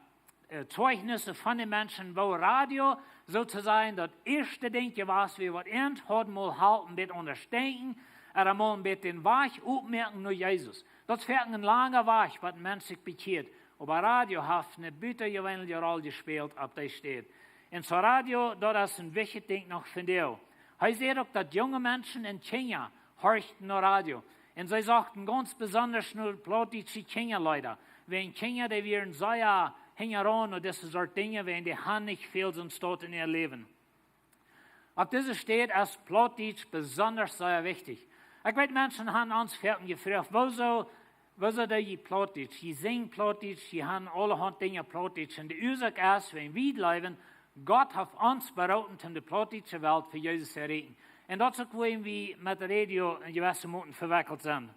äh, Zeichnisse von de Menschen, woo Radio, soo to sajen, daut ieeschte Dinkj wia, wua an haud mol halpen, een bät aundasch denkjen, ooda mol een bät dän Wajch opmoaken no Jesus. Daut es väl een langa Wajch, waut een Mensch sikj bekjieet. Oba Radio haft eene butajeweenelje Rol jespält opp dee Städ. Un soo Radio, daut es een wichtjet Dinkj noch vondoag. Hee säd uk, daut junge Menschen un Kjinja horchten no Radio. Un see sochten gaunz besonda no plautdietsche Kjinjaleeda. Wäajen Kjinja, dee wieren sea hinjaraun no dise Sort Dinja, wäajen dee han nich väl soont en äa Läwen. Opp dise Städ es Plautdietsch besonda sea wichtich. Ekj weet, Menschen han ons väl jefroacht, wuasoo, wuasoo doo jie Plautdietsch? Jie sinjen Plautdietsch, jie han aulahaunt Dinja Plautdietsch. Un de Uasoak es, wan wie jleewen, Gott haft ons beroopen, om de plautdietsche Welt fa Jesus to erreichen. Un daut es uk, wua wie met Radio en jewesse Moten vewekjelt sent.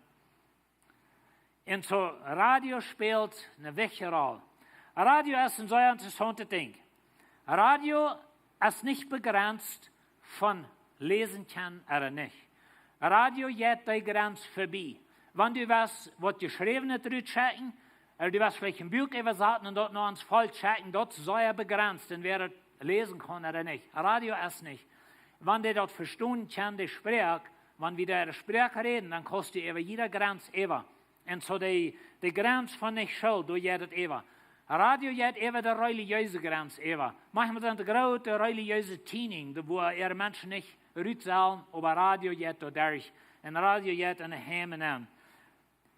Un soo, Radio spält eene wichtje Rol. Radio es een sea interessauntet Dinkj. Radio es nich bejrenzt von läsen kjennen ooda nich. Radio jeit dee Jrenz verbie. Wan du west waut Jeschräwenet rutschekjen, ooda du west veleicht een Buak äwasaten un daut no ons Volkj schekjen, daut es sea bejrenzt, un wäa daut läsen kaun ooda nich. Radio es nich. Wan dee daut vestonen kjennen, de Sproak, wan wie dee Sproak räden, dan kaust du äwa jieda Jrenz äwa. Un soo de, de Jrenz von nich School, doa jeit daut äwa. Radio jeit äwa de relijeese Jrenz äwa. Maunchmol sent de groote relijeese Tienen, doa wua äare Menschen nich rut sellen, oba Radio jeit doa derch. Un Radio jeit en de Heimen nenn.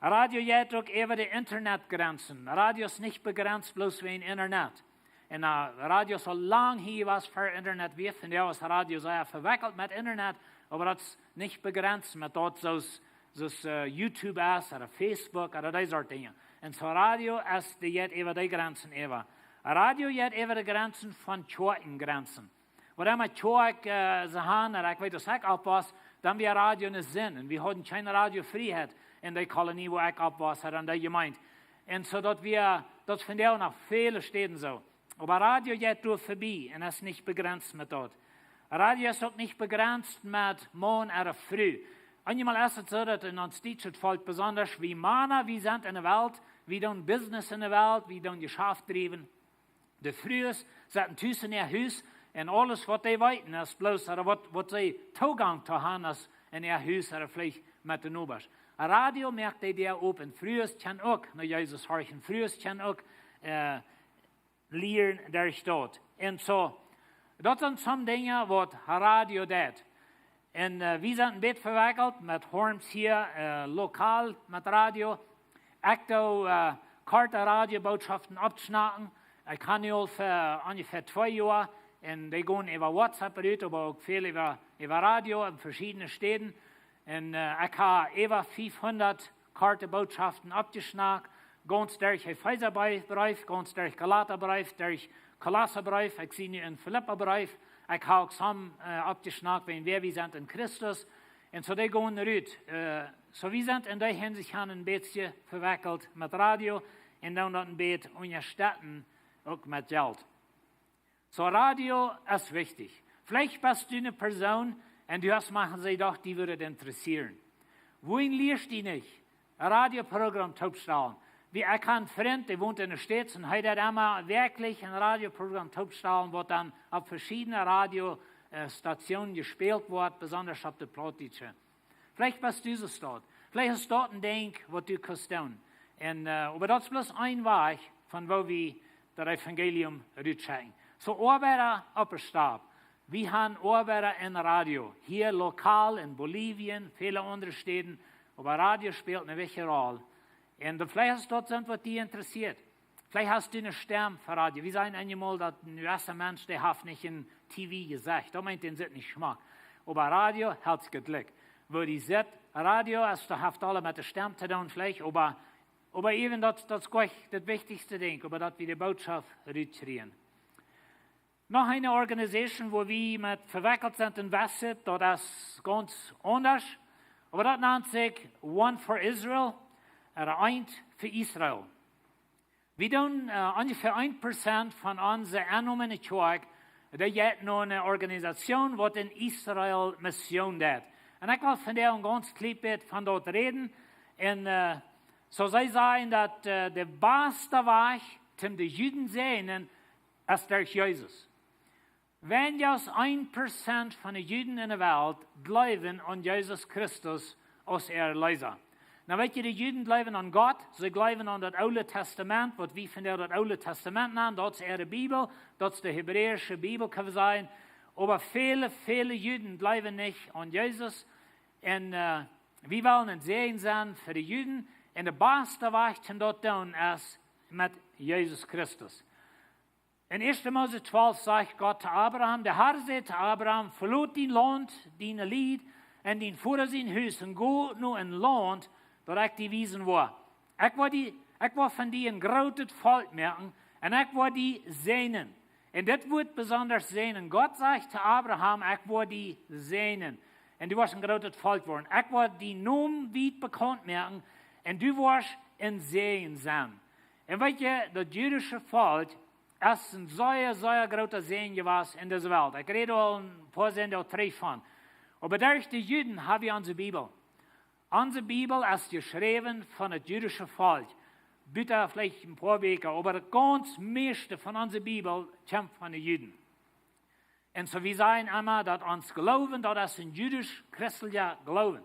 Radio jeit uk äwa de Internetjrenzen. Radio es nich bejrenzt bloos wäajen Internet. Un, äh, Radio es aul lang hia, wia ver Internet, wia vondoag es Radio sea vewekjelt met Internet, oba daut es nich bejrenzt met daut, soo aus, soo aus, äh, YouTube es, ooda Facebook, ooda dee Sort Dinja. Un soo Radio es, dee jeit äwa dee Jrenzen äwa. Radio jeit äwa de Jrenzen von Kjoakjenjrenzen. Waut emma Kjoakj, äh, see han, un ekj weet, aus ekj oppwos, dan wia Radio eene Sind. Un wie hauden kjeene Radiofrieheit en dee Kolonie, wua ekj oppwos, ooda en dee Jemeent. Un soo daut wia, daut es vondoag noch väle Städen soo. Oba Radio jeit doa verbie un es nich bejrenzt met daut. Radio es uk nich bejrenzt met Maun ooda Fru. Eenjemol es et soo, daut en ons dietschet Volkj besonda, wie Mana, wie sent en de Welt, wie doonen Business en de Welt, wie doonen Jeschaft driewen. De Frues setten tus en äa Hus un aules waut dee weeten es bloos, ooda waut, waut see Toogank to han es en äa Hus ooda veleicht met de Nobasch. Radio moakt dee Däa op un Frues kjennen uk no Jesus horchen. Frues kjennen uk, äh, lieren derch daut. Un soo, daut sent some Dinja waut Radio deit. Un, äh, wie sent een bät vewekjelt met Horms hia, äh, lokal met Radio. Ekj doo, äh, korte Radiobootschoften oppschnacken. Ekj hab nu aul fa onjefäa twee Joa. Un dee gonen äwa WhatsApp rut, oba uk väl äwa, äwa Radio en veschiedne Städen. Un, äh, ekj hab äwa fiefhundat korte Bootschoften oppjeschnackt, gaunz derch Efeesabreef, gaunz derch Galatabreef, derch Kolossabreef, ekj sie nu en Filippabreef, Ekj hab uk saul oppjeschnackt wäa wie sent en Christus. Un soo dee gonen rut. Soo wie sent en dee Hinsicht een bät vewekjelt met Radio un dan daut een bät unjastetten, uk met Jelt. Soo Radio es wichtich. Veleicht best du eene Persoon un du hast mank jedocht, die wudd et interessieren. Wuarom lieescht du nich een Radioprogram toopstalen? Wie ekj hab een Frint, dee wont en de States un hee deed emma werkjlich een Radioprogram toopstalen, waut dan opp veschiedne Radiostationen jespält woat, besonda opp de Plautdietsche. Veleicht best du soo staut. Veleicht es daut een Dinkj, waut du kaust doonen. Un oba daut es bloos een Wajch von woo wie daut Evangelium rutschekjen. Soo Oabeida opp de Stap. Wie haben Oabeida en Radio. Hia lokal en Bolivien, väle aundre Städen. Oba Radio spält eene wichtje Rol. Un veleicht es daut sent, waut die interessiert. Veleicht hast du eene Stemm fa Radio. Wie sajen eenjemol, daut een jewessa Mensch, dee haft nich en T V jeseenen. Daut meent, dän sitt nich schmock. Oba Radio helt sikj jlikj. Woo dee sitt, Radio es, daut haft aules met de Stemm to doonen veleicht, oba, oba äwen daut, daut es jlikj daut wichtichste Dinkj, oba daut wie de Bootschoft rutkjrieen. Noch eene Organisation, woo wie met vewekjelt sent en Westside, daut es gaunz aundasch. Oba daut nant sikj One for Israel, ooda Eent fa Israel. Wie doonen onjefäa een Prozent von onse ennomene Kjoakj, dee jeit no eene Organisation, waut en Israel Mission deit. Un ekj well vondoag een gaunz kjlien bät von daut räden. Un soo see sajen, daut de baste Wajch, om de Juden säajnen, es derch Jesus. Wan bloos een Prozent von de Juden en de Welt jleewen aun Jesus Christus aus äa Erleesa. Nu weet jie, de Juden jleewen aun Gott, see jleewen aun daut Oole Tastament, waut wie vondoag daut Oole Tastament nanen, daut es äare Bibel, daut es de hebräische Bibel, kjenn wie sajen. Oba väle, väle Juden jleewen nich aun Jesus. Un wie wellen een Säajen sennen fa de Juden. Un de baste Wajch om daut to doonen es met Jesus Christus. En ieeschte Mose twalf sajcht Gott to Abraham, de Herr säd to Abraham: "Velot dien Launt, diene Lied un dien Voda sien Hus un go no een Launt, daut ekj die wiesen woa. Ekj woa die, ekj woa von die een grootet Volkj moaken un ekj woa die säajnen." Un dit Wuat besonda säajnen. Gott sajcht to Abraham: "Ekj woa die säajnen. Un du woascht een grootet Volkj woaren. Ekj woa dienen Nomen wiet bekaunt moaken un du woascht een Säajen sennen." Un weet jie, daut jüdische Volkj es een sea, sea groota Säajen jewast en dise Welt. Ekj räd aul een poa Sindach trigj von. Oba derch de Juden hab wie onse Bibel. Onse Bibel es jeschräwen von daut jüdische Volkj. Buta veleicht een poa Bieekja, oba daut gaunz mieeschte von onse Bibel kjemt von de Juden. Un soo wie sajen emma, daut ons Gloowen, daut es een jüdisch-christelja Gloowen.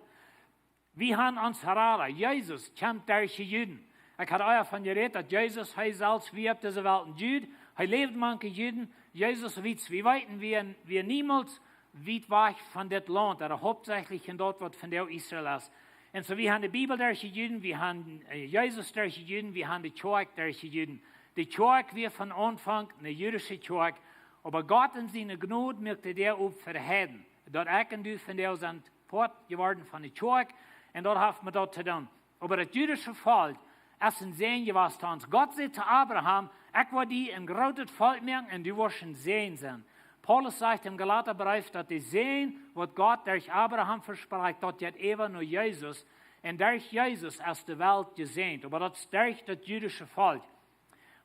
Wie haben ons Herr, Jesus, kjemt derch de Juden. Ekj hab ea von jerät, daut Jesus, hee selfst wia opp dise Welt een Jud, hee läwd mank de Juden. Jesus, wiet, wie weeten, wia, wia niemols wiet wajch von dit Launt, ooda hauptsächlich en daut, waut vondoag Israel es. Un soo, wie haben de Bibel derch de Juden, wie haben Jesus derch de Juden, wie haben de Kjoakj derch de Juden. De Kjoakj wia von Aunfank eene jüdische Kjoakj, oba Gott en siene Jnod muak de Däa op fa de Heiden. Daut ekj un du vondoag sent Poat jeworden von de Kjoakj, un daut haft met daut to doonen. Oba daut jüdische Volkj es een Säajen jewast to ons. Gott säd to Abraham: "Ekj woa die een grootet Volkj moaken un du woascht een Säajen sennen." Paulus sajcht em Galata Breef, daut de Säajen, waut Gott derch Abraham vesprakjt, daut jeit äwa no Jesus, un derch Jesus es de Welt jesäajent. Oba daut es derch daut jüdische Volkj.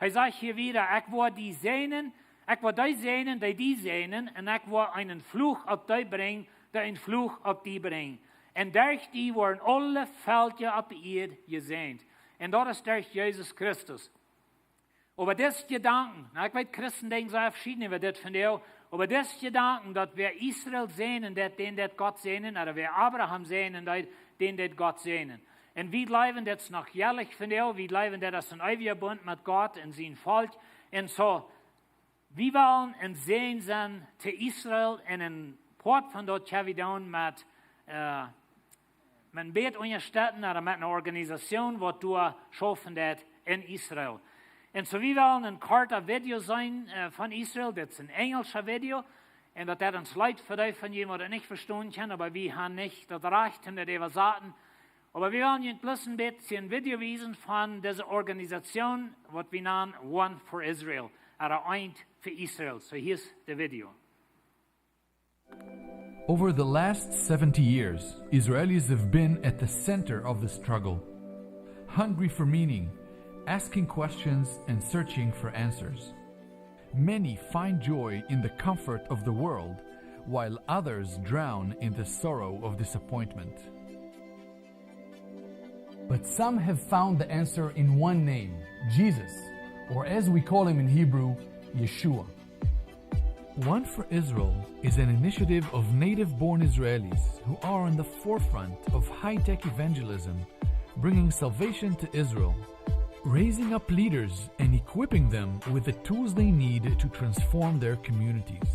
Hee sajcht hia wada: "Ekj woa die säajnen, ekj woa dee säajnen, dee die säajnen, un ekj woa eenen Fluch opp dee brinjen, dee eenen Fluch opp die brinjen. Un derch die woaren aule Velkja opp de Ieed jesäajent." Un daut es derch Jesus Christus. Oba dis Jedanken, nu, ekj weet, Christen denkjen sea veschieden äwa dit vondoag, oba dis Jedanken, daut wäa Israel säajnen deed, dän deed Gott säajnen, ooda wäa Abraham säajnen deed, dän deed Gott säajnen. Un wie jleewen, daut es noch jlikj vondoag, wie jleewen, daut es een eewja Bunt met Gott un sien Volkj. Un soo, wie wellen een Säajen sennen to Israel un een Poat von daut kjenn wie doonen met, met een bät unjastetten ooda met eene Organisation, waut doa schaufen deit en Israel. Un soo, wie wellen een kortet Video seenen von Israel, dit es een enjelscha Video. Un daut deit ons leet fa dee von junt, waut daut nich vestonen kjennen, oba wie haben nich daut Rajcht, om daut to äwasaten. Oba wie wellen junt bloos een bät een Video wiesen von dise Organisation, waut wie nanen One for Israel, ooda Eent fa Israel. Soo, hia es daut Video. Over the last seventy years, Israelis have been at the center of the struggle, hungry for meaning, asking questions, and searching for answers. Many find joy in the comfort of the world, while others drown in the sorrow of disappointment. But some have found the answer in one name, Jesus, or as we call him in Hebrew, Yeshua. One for Israel is an initiative of native born Israelis who are on the forefront of high tech evangelism, bringing salvation to Israel, raising up leaders and equipping them with the tools they need to transform their communities.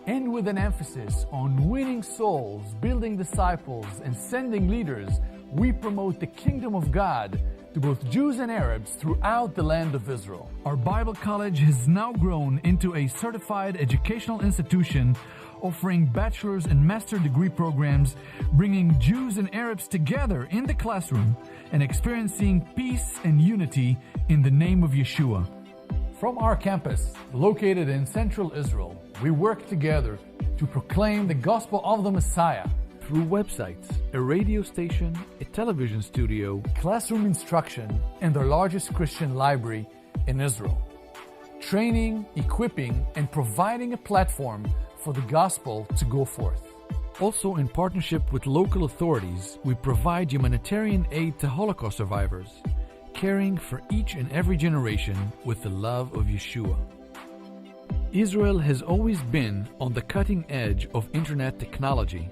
And with an emphasis on winning souls, building disciples, and sending leaders, we promote the kingdom of God to both Jews and Arabs throughout the land of Israel. Our Bible college has now grown into a certified educational institution offering bachelor's and master degree programs, bringing Jews and Arabs together in the classroom and experiencing peace and unity in the name of Yeshua. From our campus, located in central Israel, we work together to proclaim the gospel of the Messiah through websites, a radio station, a television studio, classroom instruction, and the largest Christian library in Israel. Training, equipping, and providing a platform for the gospel to go forth. Also, in partnership with local authorities, we provide humanitarian aid to Holocaust survivors, caring for each and every generation with the love of Yeshua. Israel has always been on the cutting edge of internet technology,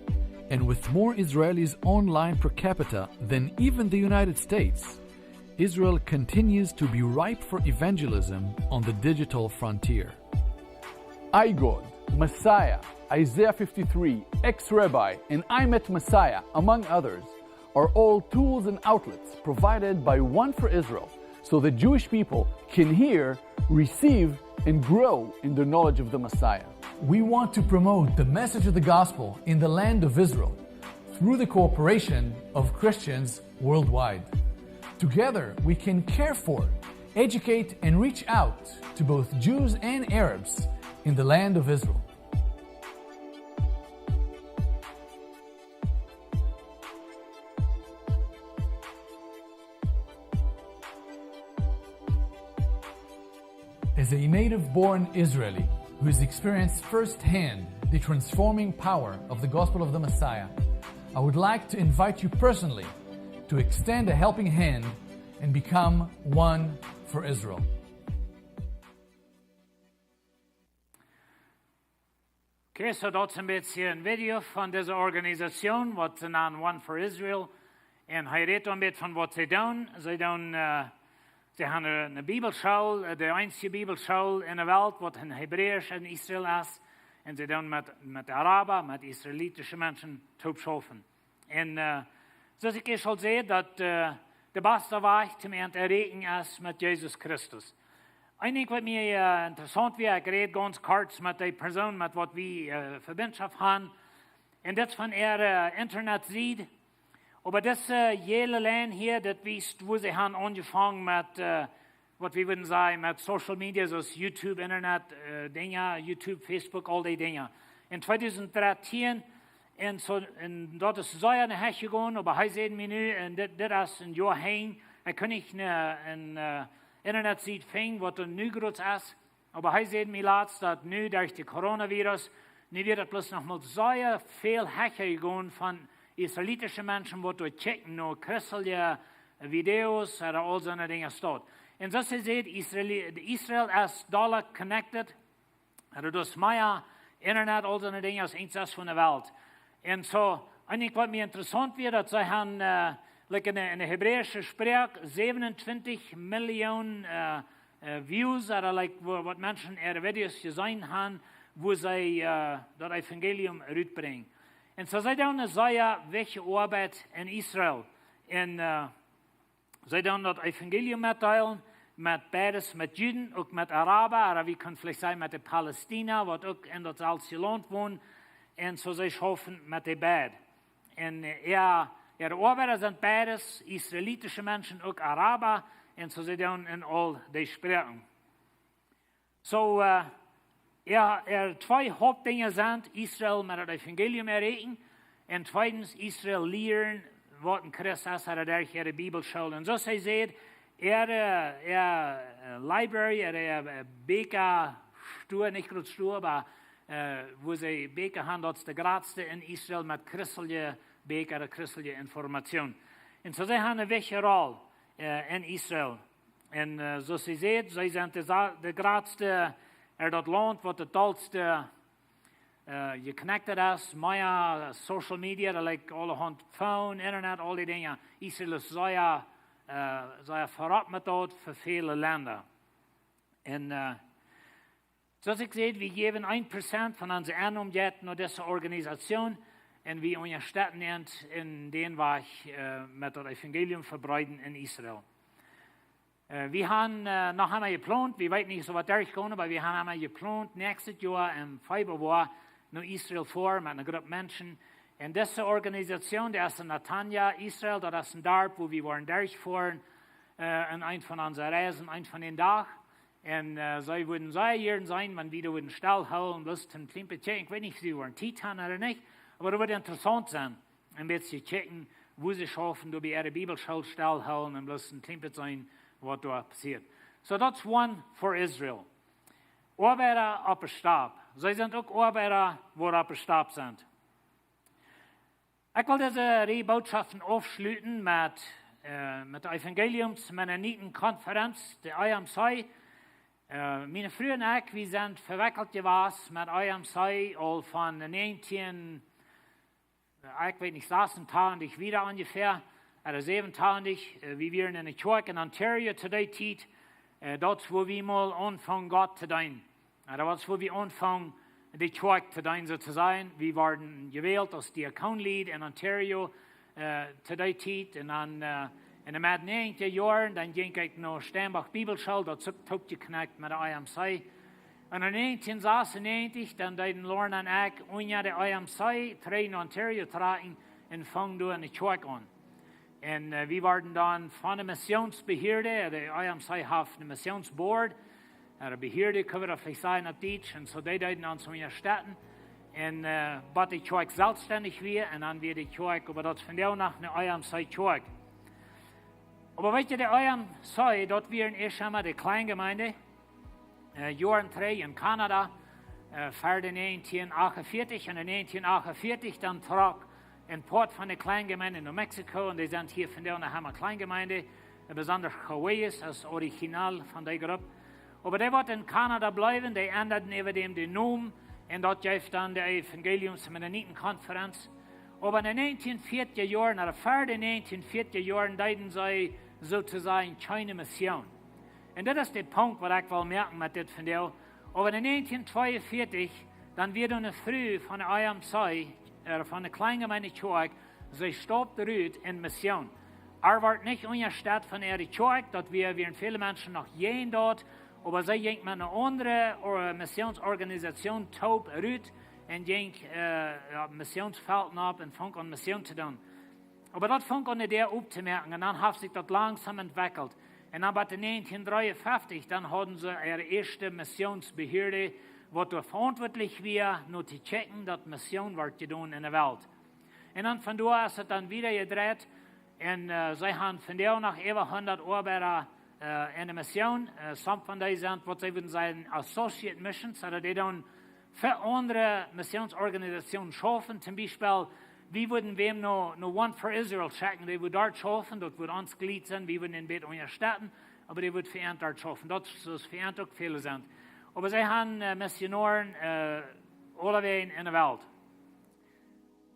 and with more Israelis online per capita than even the United States, Israel continues to be ripe for evangelism on the digital frontier. I God, Messiah, Isaiah fifty-three, Ex Rabbi, and I Met Messiah, among others, are all tools and outlets provided by One for Israel so the Jewish people can hear, receive, and grow in their knowledge of the Messiah. We want to promote the message of the gospel in the land of Israel through the cooperation of Christians worldwide. Together, we can care for, educate, and reach out to both Jews and Arabs in the land of Israel. As a native born Israeli who has experienced firsthand the transforming power of the gospel of the Messiah, I would like to invite you personally to extend a helping hand and become One for Israel. Okay, so daut es een bät een Video von dise Organisation, waut see nanen One for Israel. Un hee rät een bät von waut see doonen. See doonen, äh, see haben eene, eene Bibelschool, äh, de eensje Bibelschool enne Welt, waut en Hebräisch en Israel es. Un see doonen met, met Araber, met israelitische Menschen toop schaufen. Un, äh, soo aus ekj ieescht aul säd, daut, äh, de baste Wajch toom an erreichen es met Jesus Christus. Een Dinkj waut mie, äh, interessaunt wia, ekj räd gaunz kort met dee Persoon, met waut wie, äh, Vebinjschoft haben. Un dit es von äare, äh, Internetsied. Oba dise, äh, jäle Lien hia, daut wiest, woo see haben aunjefongen met, äh, waut wie wudden sajen, met Social Media, soo aus YouTube, Internet, äh, Dinja, YouTube, Facebook, aul dee Dinja. En tweedusent dartieen, un soo, un daut es sea aun de Hecht jegonen, oba hee säd mie nu, un dit, dit es een Joa hia, ekj kunn nich eene, eene, äh, Internetsied finjen, waut doa nu groot es, oba hee säd mie latst, daut nu derch de Coronavirus, nu wia daut bloos noch mol sea väl hecha jegonen von israelitische Menschen, waut doa kjikjen no christelje Videos, ooda aul soone Dinja doa. Un soo aus hee säd, Israeli-, Israel es dolla connected, ooda doa es mea Internet, aul soone Dinja aus eent es von de Welt. Un soo, een Dinkj waut mie interessaunt wia, daut see haben, äh, like enne, enne hebräische Sproak, säwenuntwintich Millionen, äh, äh, Views, ooda like, woo, waut Menschen äare Videos jeseenen haben, woo see, äh, daut Evangelium rutbrinjen. Un soo see doonen eene sea wichtje Oabeit en Israel. Un, äh, see doonen daut Evangelium metdeelen, met beides, met Juden, uk met Araber, ooda wie kjennen veleicht sajen met de Palästina, waut uk en daut selwje Launt wonen. Un soo see schaufen met dee beid. Un, äh, jo, jo, de Oabeida sent beides, israelitische Menschen, uk Araber, un soo see doonen en aul dee Sproaken. Soo, äh, Ja, twee Hauptdinja sent: Israel met daut Evangelium erreichen un tweedens Israel lieren, waut een Christ es, derch äare Bibelschool. Un soo aus hee sajcht, äare, äare, äh, Library, äare, äh, Bieekjastua, nich groot Stua, oba, äh, woo see Bieekja han, daut es de jratste en Israel met christelje Bieekja, de christelje Information. Un soo see han eene wichtje Rol, äh, en Israel. Un, äh, soo aus hee sajcht, see sent de, sa- de jratste, äh, daut Launt waut daut dollste, äh, geconnected es, mea social media, daut, like, aulahaunt Phone, Internet, aul dee Dinja. Israel es sea, äh, sea verropp met daut fa väle Lenda. Un, äh, soo aus ekj säd, wie jäwen een Prozent von onse Ennom jeit no dise Organisation un wie unjastetten an en dän Wajch, äh, met daut Evangelium vebreeden en Israel. Äh, wie han, äh, noch eemol jeplont, wie weeten nich, soo waut derchkomen, oba wie han eemol jeplont, näakjstet Joa em Februar no Israel foaren met eene Grupp Menschen. Un dise Organisation, dee es en Netanya, Israel, daut es een Darp, wua wie woaren derchfoaren, äh, en eent von onse Reisen, eent von dän Dach. Un, äh, see wudden sea jieren sennen, wan wie doa wudden stellhoolen, bloos een kjlien bät kjikjen. Ekj weet nich, auf see woaren Tiet han ooda nich, oba daut wudd interessaunt sennen, een bät kjikjen, woo see schaufen, doa bie äare Bibelschool stellhoolen un bloos een kjlien bät seenen, waut doa passieet. So that's one for Israel. Oabeida opp de Stap. See sent uk Oabeida, waut opp de Stap sent. Ekj well dise Rieej Bootschoften aufschluten met, äh, met de Evangeliums-Mennoniten-Konferenz, de E M C. Äh, miene Fru un ekj, wie sent vewekjelt jewast met E M C aul von de negentien, äh, ekj weet nich, sasuntachentich wieda onjefäa, ooda säwentachentich, äh, wie wieren en eene Kjoakj en Ontario to dee Tiet, äh, daut es wua wie mol aunfungen Gott to deenen. Un daut wia wua wie aunfungen de Kjoakj to deenen, soo to sajen. Wie worden jewält aus Diakonlied en Ontario, äh, to dee Tiet. Un dan, äh, en de Med negentja Joaren, dan jinkj ekj no Steinbach Bibelschool, daut es uk toopjeknekjt met de E M C. Un en negentien sasunnäajentich, dan deeden Lauren un ekj unja de E M C trigj no Ontario trakjen un fungen doa en de Kjoakj aun. Un, äh, wie worden dan von de Missionsbehörde, de E M C haft een Missionsboard, äh, de Behörde, kjenn wie daut veleicht sajen opp Dietsch, un soo dee deeden ons unjastetten. Un, äh, bat de Kjoakj selfstendich wia, un dan wia de Kjoakj, oba daut es vondoag noch eene E M C Kjoakj. Oba weetst, de E M C, daut wia en ieescht emol de Kleinjemeent, äh, Joaren trigj en Kanada, äh, ver de negentien achtunvieetich. Un en negentien achtunvieetich dan trock een Poat von de Kleinjemeent no Mexiko, un dee sent hia vondoag noch emol Kleinjemeent, äh, besonda Joeyes es original von dee Grupp. Oba dee waut en Kanada bleewen, dee endaden äwa däm dän Nomen, un daut jeef dan de Evangeliums-Mennoniten-Konferenz. Oba en de negentien vieetja Joaren, ooda ver de negentien vieetja Joaren, deeden see soo to sajen kjeene Mission. Un daut es de Punkt waut ekj well moaken met dit vondoag. Oba en negentien tweeunvieetich, dan wia doa eene Fru von de E M C, äh, von de Kleinjemeent Kjoakj, see staupt rut en Mission. Ar wort nich unjastett von äare Kjoakj, daut wia, wieren väle Menschen noch jäajen daut, oba see jinkj met eene aundre, äh, Missionsorganisation toop rut un jinkj, äh, jo, Missionsfelten opp un funk aun Mission to doonen. Oba daut funk aun de Däa optomoaken un dan haft sikj daut langsom entwekjelt. Un dan bat de negentien dreeunfeftich, dan hauden see äare ieeschte Missionsbehörde, waut doa veauntwuatlich wia, no to kjikjen, daut Mission wort jedonen en de Welt. Un dan von doa es et dan wieda jedreit. Un, äh, see han vondoag noch äwa hundat Oabeida, äh, en de Mission. Äh, some von dee sent, waut see wudden sajen, associate missions, ooda dee doonen fa aundre Missionsorganisationen schaufen. Toom Biespel, wie wudden wäm no, no One for Israel schekjen, dee wudd doa schaufen, daut wudd ons Jlied sennen, wie wudden een bät unjastetten, oba dee wudd fa an doa schaufen. Daut es, daut es fa an uk väle sent. Oba see han, äh, Missionoaren, äh, aulewäajen en de Welt.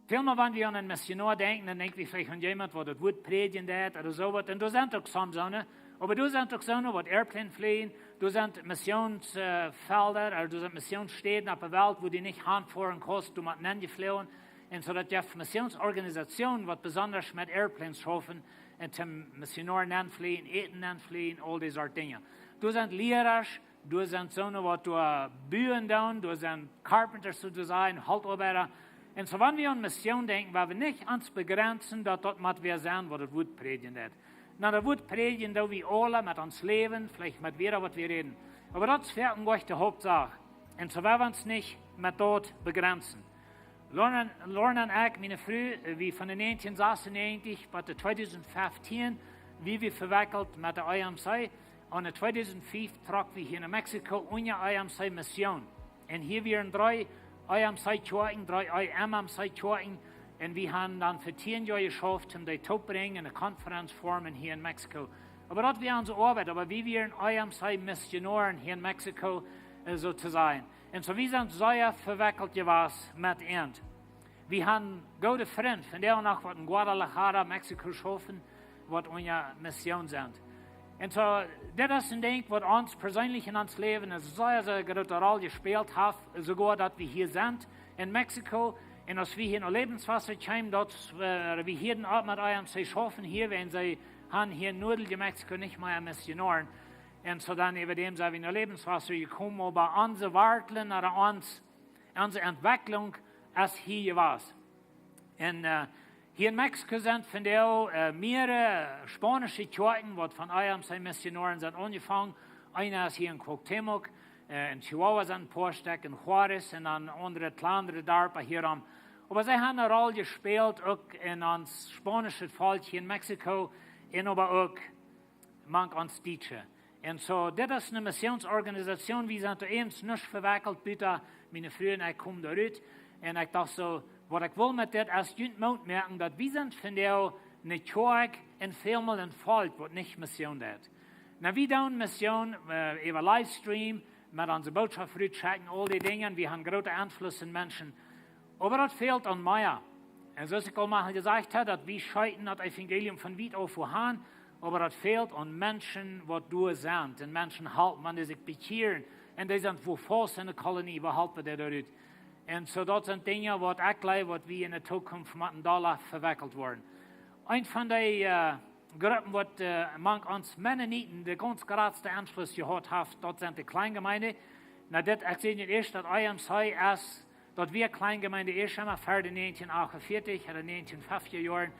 Välmol, wan wie aun een Missionoa denkjen, dan denkj wie veleicht aun jemaunt, waut daut Wuat prädjen deit ooda soo waut. Un doa sent uk some soone, oba doa sent uk soone, waut Airplane fleajen, doa sent Missionsfelda, äh, ooda doa sent Missionsstäden opp de Welt, wua dee nich hanfoaren kosten, doa met nenjefloagen. Un soo daut jeft Missionsorganisationen, waut besonda met Airplanes schaufen un toom Missionoa nenfleajen, Äten nenfleajen, aul dee Sort Dinja. Doa sent Lierasch, doa sent soone, waut doa buen doonen, doa sent Carpenters, soo to sajen, Holtoabeida. Un soo, wan wie aun Mission denkjen, woa wie nich ons bejrensen, daut daut mott wäa sennen, waut daut Wuat prädjen deit. Nu, daut Wuat prädjen doo wie aule met ons Läwen, veleicht met wäa, waut wie räden. Oba daut es werkjlich de Hauptsach. Un soo woa wie ons nich met daut begrenzen. Lorna, Lorna un ekj, miene Fru, wie von de 1996 bat de 2015, wie wie vewekjelt met de I M C. Un in 2005 trock wie hia no Mexiko unja I M C Mission. Un hia wieren dree I M C Kjoakjen, dree I M C Kjoakjen. Un wie haben dan fa tieen Joa jeschauft, om dee toopbrinjen un eene Konferenz formen hia in Mexiko. Oba daut wia onse Oabeit, oba wie wieren I M C Missionoaren hia in Mexiko, äh, sozusagen. Un soo, wie sent sea vewekjelt jewast met an. Wie haben goode Frind, von dee noch waut in Guadalajara, Mexiko schaufen, waut unja Mission sent. Un soo, dit es een Dinkj, waut ons perseenlich in ons Läwen eene sea, sea groote Rol jespält haft, soogoa daut wie hia sent in Mexiko. Un aus wie hia no Lebenswasser kjeemen, daut, äh, wie hia dan uk met I M C schaufen hia, wiels see haben hia en Nuadel Mexiko nich mea Missionoaren. Un soo dan äwa däm sent wie no Lebenswasser jekomen, oba onse Wartlen, ooda ons, onse Entwekjlunk es hia jewast. Un, äh, hia in Mexiko sent vondoag, äh, mearere spaunische Kjoakjen, waut von I M C Missionoaren sent aunjefongen. Eena es hia en Cuauhtémoc, äh, en Chihuahua sent een poa Stekj, en Juárez un dan aundre, kjlandre Darpa hia om. Oba see haben eene Rol jespält, uk en ons spaunischet Volkj hia in Mexiko, un oba uk mank ons Dietsche. Un soo, dit es eene Missionsorganisation, wie sent doa eent nuscht vewekjelt, buta miene Fru un ekj komen doa rut. Un ekj docht soo, waut ekj well met dit es junt Moot moaken, daut wie sent vondoag eene Kjoakj un välmol een Volkj, waut nich Mission deit. Nu, wie doonen Mission, äh, äwa Livestream, met onse Bootschoft rutschekjen, aul dee Dinja, wie haben grooten Enfluss en Menschen. Oba daut fält aun mea. Un soo aus ekj aul mol jesajcht hab, daut wie scheeten daut Evangelium von wiet auf woa han, oba daut fält aun Menschen, waut doa sent, un Menschen halpen, wan dee sikj bekjieren, un dee sent wua faust en de Kolonie, wua halpen dee doa rut? Un soo, daut sent Dinja, waut ekj jleew, waut wie en de Zukunft motten dolla vewekjelt woaren. Eent von dee, äh, Gruppen, waut, äh, mank ons Mennoniten de gaunz jratste Enfluss jehaut haft, daut sent de Kleinjemeenden. Nu, dit, ekj säd junt ieescht, daut I M C es, daut wia Kleinjemeende ieescht emol ver de 1948 ooda 1950 Joaren.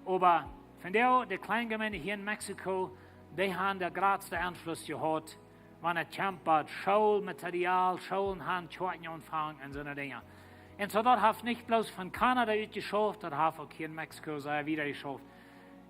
Oba vondoag, de Kleinjemeenden hia en Mexiko, dee haben de jratste Enfluss jehaut, wan et kjemt bat Schoolmaterial, Schoolen haben, Kjoakjen aunfangen un soone Dinja. Un soo, daut haft nich bloos von Kanada utjeschauft, daut haft uk hia en Mexiko sea wieda jeschauft.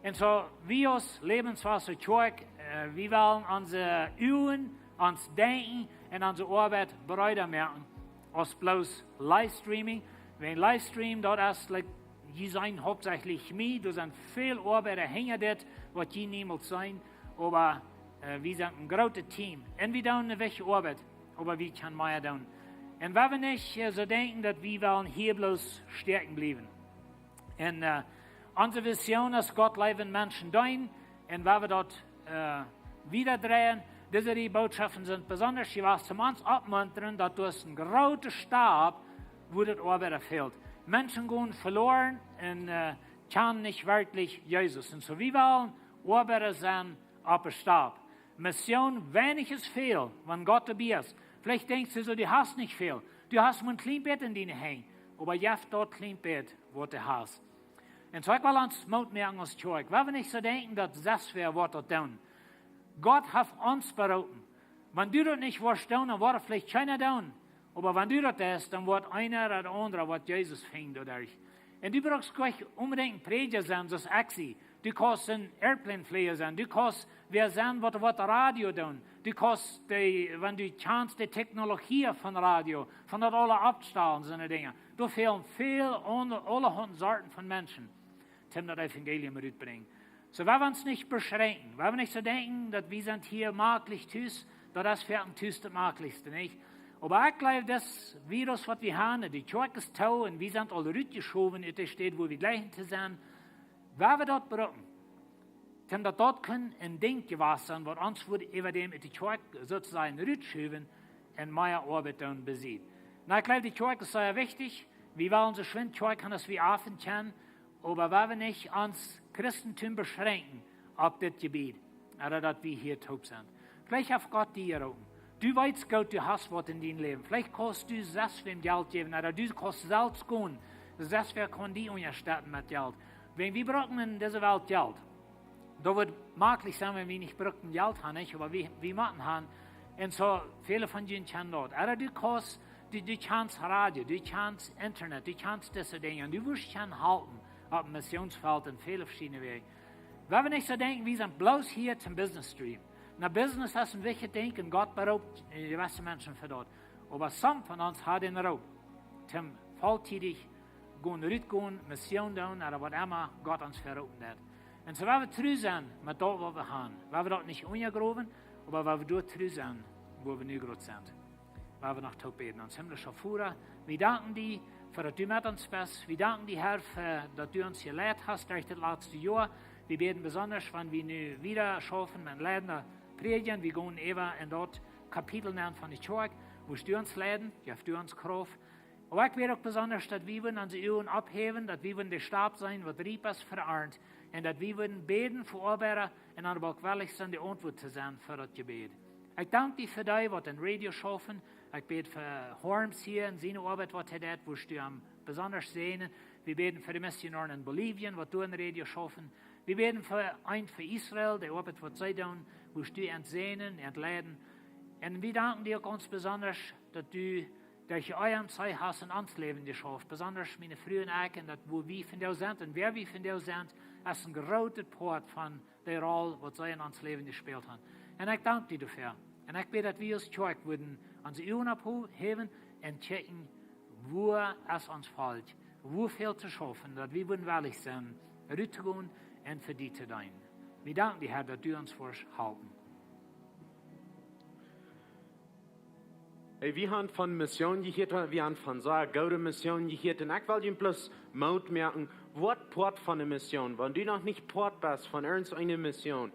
Un soo, wie aus Lebenswasser Kjoakj, äh, wie wellen onse Uagen, ons Denkjen un onse Oabeit breeda moaken aus bloos Livestreaming. Wiels Livestream, daut es, like, jie seenen hauptsächlich mie, doa sent väl Oabeida hinja dit, waut jie niemols seenen, oba, äh, wie sent een grootet Team. Un wie doonen eene wichtje Oabeit, oba wie kjennen mea doonen. Un woa wie nich, äh, soo denkjen, daut wie wellen hia bloos stäakjen bliewen. Un, äh, onse Vision es Gott leewen, Menschen deenen. Un woa wie daut, äh, wieda dreien, dise dree Bootschoften sent besonda jewast, om ons oppmuntren, daut doa es een groota Stap, wua daut Oabeida fält. Menschen gonen veloaren un, äh, kjanen nich werkjlich Jesus. Un soo, wie wellen Oabeida sennen opp de Stap. Mission, weinich es väl, wan Gott doabie es. Veleicht denkjst du soo, du hast nich väl. Du hast mau een kjlien bät en diene Henj. Oba jeff daut kjlien bät, waut du hast. Un soo, ekj well ons Moot moaken aus Kjoakj. Woa wie nich soo denkjen, daut sest wäa woat daut doonen. Gott haft ons beroopen. Wan du daut nich woascht doonen, dan woat et veleicht kjeena doonen. Oba wan du daut deist, dan woat eena ooda de aundra, woat Jesus finjen doaderch. Un du brukst goanich onbedinjt een Prädja sennen, soo aus ekj sie. Du kaust een Airplane Fläja sennen. Du kaust wäa sennen, waut, waut Radio doonen. Du kaust dee, wan du kjanst, de Technologie von Radio, von daut aula oppstalen, soone Dinja. Doa fälen väl aun-, aulahaunt Sorten von Menschen, om daut Evangelium rutbrinjen. Soo, woa wie ons nich beschränkjen, woa wie nich soo denkjen, daut wie sent hia maklich tus, daut es fa ons tus daut maklichste, nich? Oba ekj jleew, daut Virus, waut wie haben, de Kjoakj es too un wie sent aul rutjeschowen ut de Städ, wua wie jleichen to sennen, woa wie daut brucken, om daut daut kunn een Dinkj jewast sennen, waut ons wudd äwa däm ut de Kjoakj soo to sajen rutschuwen un mea Oabeit doonen besied. Nu, ekj jleew, de Kjoakj es sea wichtich. Wie wellen soo schwind Kjoakj han, aus wie aunfangen kjennen, oba woa wie nich ons Christentum beschränkjen opp dit Jebiet, ooda daut wie hia toop sent. Veleicht haft Gott die jeroopen. Du weetst goot, du hast waut en dien Läwen. Veleicht kaust du sest wäm Jelt jäwen, ooda du kaust selfst gonen. Sest wäa kaun die unjastetten met Jelt. Wan wie brucken en dise Welt Jelt, daut woat maklich sennen, wan wie nich brucken Jelt han, nich? Oba wie, wie motten han, Un soo, väle von junt kjennen daut. Ooda du kaust, du, du kjanst Radio, du kjanst Internet, du kjanst dise Dinja. Un du woascht kjennen halpen opp een Missionsfeld en väle veschiedne Wäaj. Wie woaren nich soo denkjen, wie sent bloos hia toom Business dreajen. Na, Business es een wichtjet Dinkj un Gott beroopt, äh, jewesse Menschen fa daut. Oba some von ons haben een Roop toom volltiedich gonen, rutgonen, Mission doonen, ooda waut emma Gott ons veroopen haft. Un soo woa wie tru sennen met daut waut wie haben. Woa wie daut nich unjagrowen, oba woa wie doa tru sennen, wua wie nu groot sent. Woa wie noch toop bäden. Ons himmlischa Voda, wie danken die fa daut du met ons best. Wie danken die, Herr, fa daut du ons jeleit hast derch dit latste Joa. Wie bäden besonda, wan wie nu wieda schaufen met leiden, prädjen, wie gonen äwa en daut Kapitel nenn von de Kjoakj, woascht du ons leiden, jeff du ons Krauft. Oba ekj bäd uk besonda, daut wie wudden onse Uagen opphäwen, daut wie wudden de Stap seenen, waut riep es fa de Arnt, un daut wie wudden bäden fa Oabeida un dan uk wellich sennen, de Auntwuat to sennen fa daut Jebäd. Ekj dank die fa dee, waut em Radio schaufen. Ekj bäd fa Horms hia un siene Oabeit, waut hee deit, woascht du am besonda säajnen. Wie bäden fa de Missionoaren en Bolivien, waut doa em Radio schaufen. Wie bäden fa, eent fa Israel, de Oabeit, waut see doonen, woascht du an säajnen, an leiden. Un wie danken die uk gaunz besonda, daut du derch de E M C hast en ons Läwen jeschauft, besonda miene Fru un ekj, un daut, wua wie vondoag sent un wäa wie vondoag sent, es een groota Poat von de Rol, waut see en ons Läwen jespält haben. Un ekj dank die doafäa. Un ekj bäd, daut wie aus Kjoakj wudden onse Uagen opphäwen un kjikjen, wua es ons Volkj, wua fält to schaufen, daut wie wudden wellich sennen, ruttogonen un fa die to deenen. Wie danken die, Herr, daut du ons woascht halpen. Hey, wie haben von Mission jehieet, wie haben von sea goode Mission jehieet. Un ekj well junt bloos Moot moaken, woat Poat von de Mission. Wan du noch nich Poat best von irjent eene Mission,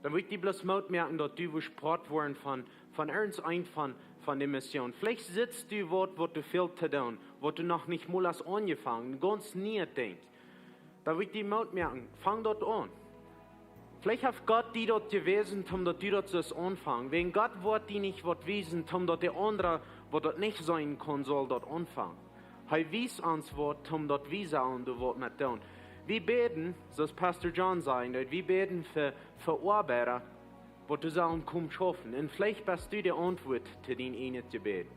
dan well ekj die bloos Moot moaken, daut du woascht Poat woaren von, von irjent een von, von de Mission. Veleicht sitst du waut, waut du väl to doonen, waut du noch nich mol hast aunjefongen, een gaunz nieet Dinkj. Dan well ekj die Moot moaken, fang daut aun. Veleicht haft Gott die daut jewäsen, toom daut du daut sust aunfangen. Wäajen Gott woat die nich waut wiesen, toom daut de aundra, waut daut nich seenen kaun, saul daut aunfangen. Hee wiest ons waut, toom daut wie sellen doa waut met doonen. Wie bäden, soo aus Pastor John säd, daut wie bäden fa, fa Oabeida, waut doa sellen komen schaufen. Un veleicht best du de Auntwuat to dien ieejnet Jebäd.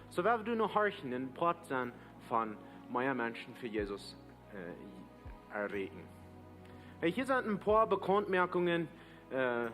Soo woa wie nu horchen un Poat sennen von mea Menschen fa Jesus, äh, erreichen. Hey, hia sent een poa Bekauntmoakungen, äh,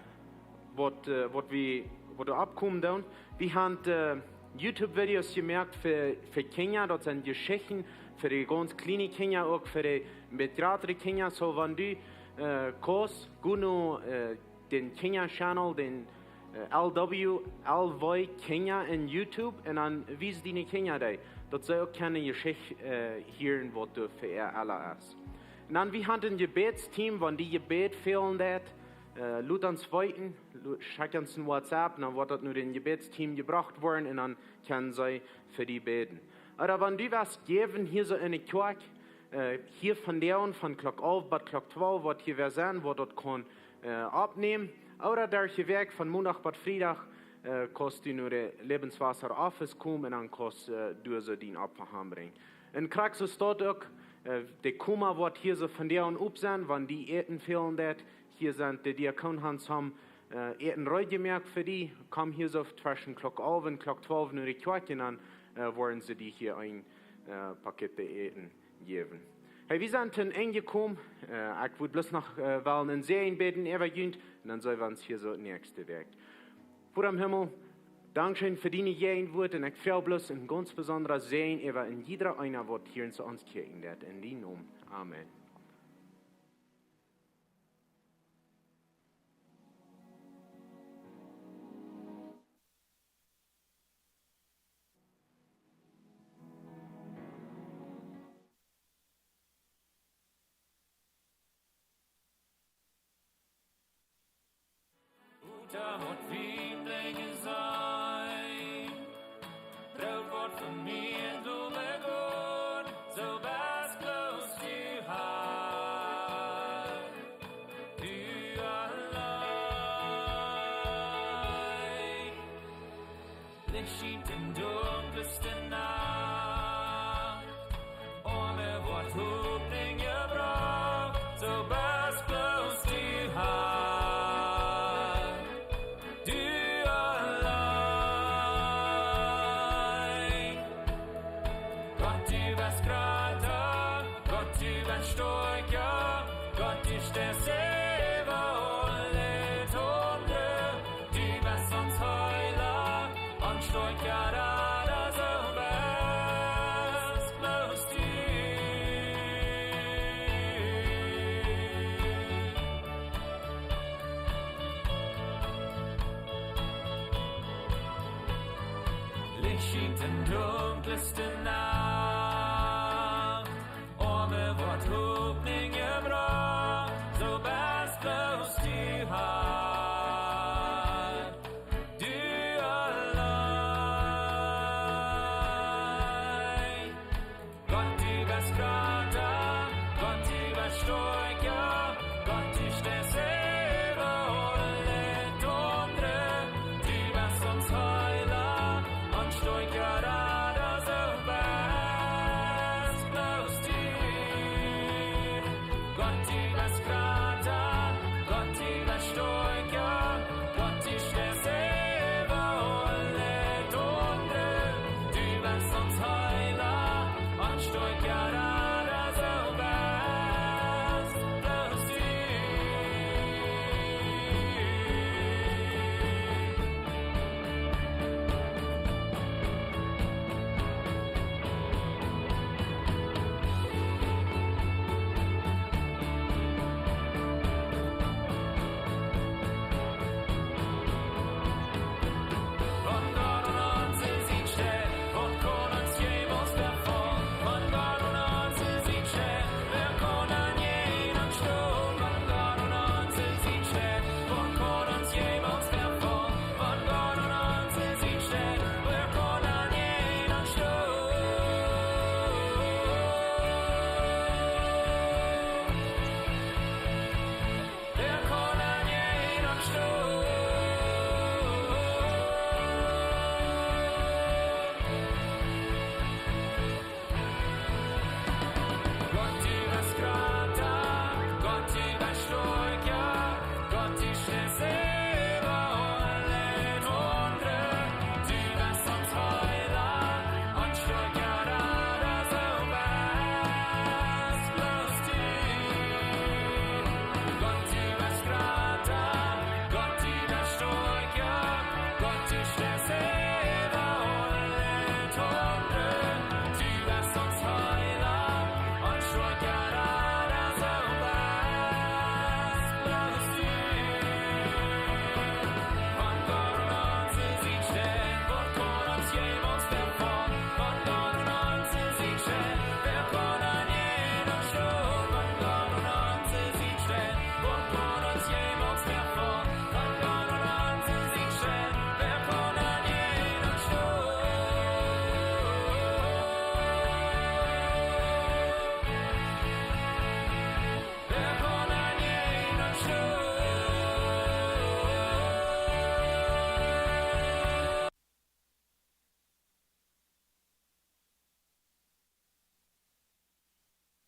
waut, äh, waut wie, waut doa oppkomen doonen. Wie haben, äh, YouTube-Videos jemoakt fa, fa Kjinja, daut sent Jeschichten fa de gaunz kjliene Kjinja, uk fa de een bät jratre Kjinja. Soo, wan du, äh, kaust, go no, äh, dän Kjinja-Channel, dän, äh, L W L W Kjinja en YouTube, un dan wies diene Kjinja dee, daut see uk kjennen Jeschicht, äh, hieren, waut doa fa äa aula es. Un dan, wie haben een Jebädsteam, wan die Jebäd fälen deit, äh, lot ons weeten, lo-, schekj ons een WhatsApp, dan woat daut no dän Jebädsteam jebrocht woaren un dan kjennen see fa die bäden. Ooda wan du west jäwen hia soo enne Kjoakj, äh, hia vondoag von Klock alf bat Klock twalf, waut hia wäa sennen, waut daut kaun, äh, oppnämen. Ooda derch de Wäakj von Mondach bat Friedach, äh, kaust du no de Lebenswasser Office komen un dan kaust, äh, du soo dien Opfa hanbrinjen. Un krakjt soo steit uk, äh, de Koma woat hia soo vondoag op sennen, wan die Äten fälen deit. Hia sent de Diakon Hans Ham, äh, Äten reed jemoakt fa die. Komm hia soo tweschen Klock alf un Klock twalf no de Kjoakj un dan, äh, woaren see die hia een, äh, Paket Äten jäwen. Hey, wie sent aum Enj jekomen. Äh, ekj wudd bloos noch, äh, wellen een Säajen bäden äwa junt un dan seenen wie ons hia soo näakjste Wäakj. Voda em Himmel, dankscheen fa diene Jäajenwuat un ekj froag bloos een gaunz besondra Säajen äwa een jieda eena, waut hia en ons kjikjen deit. En dienen Nomen. Amen. Wota mott wie brinjen sennen? Broot woat von mie doa begonen, soo best bloos du Herr. Du auleen. Licht schient en dunkjlste Nacht. Oame woat Hopninj jebrocht, soo best bloos du Herr. Du auleen. Stoakja, Gott, du steist äwa aule Toonre, du best ons Heela, ons Stoakja, Rada, soo best bloos du. Licht schient en dunkelste Nacht, Oame woat Hopninj jebrocht, soo best bloos du, Har, du auleen. Gott, du best jrata, Gott, du best stoakja, Gott, du steist äwa aule Toonre, du best ons Heela, ons Stoakja, Rada, soo best bloos du. Gott, du best jrata,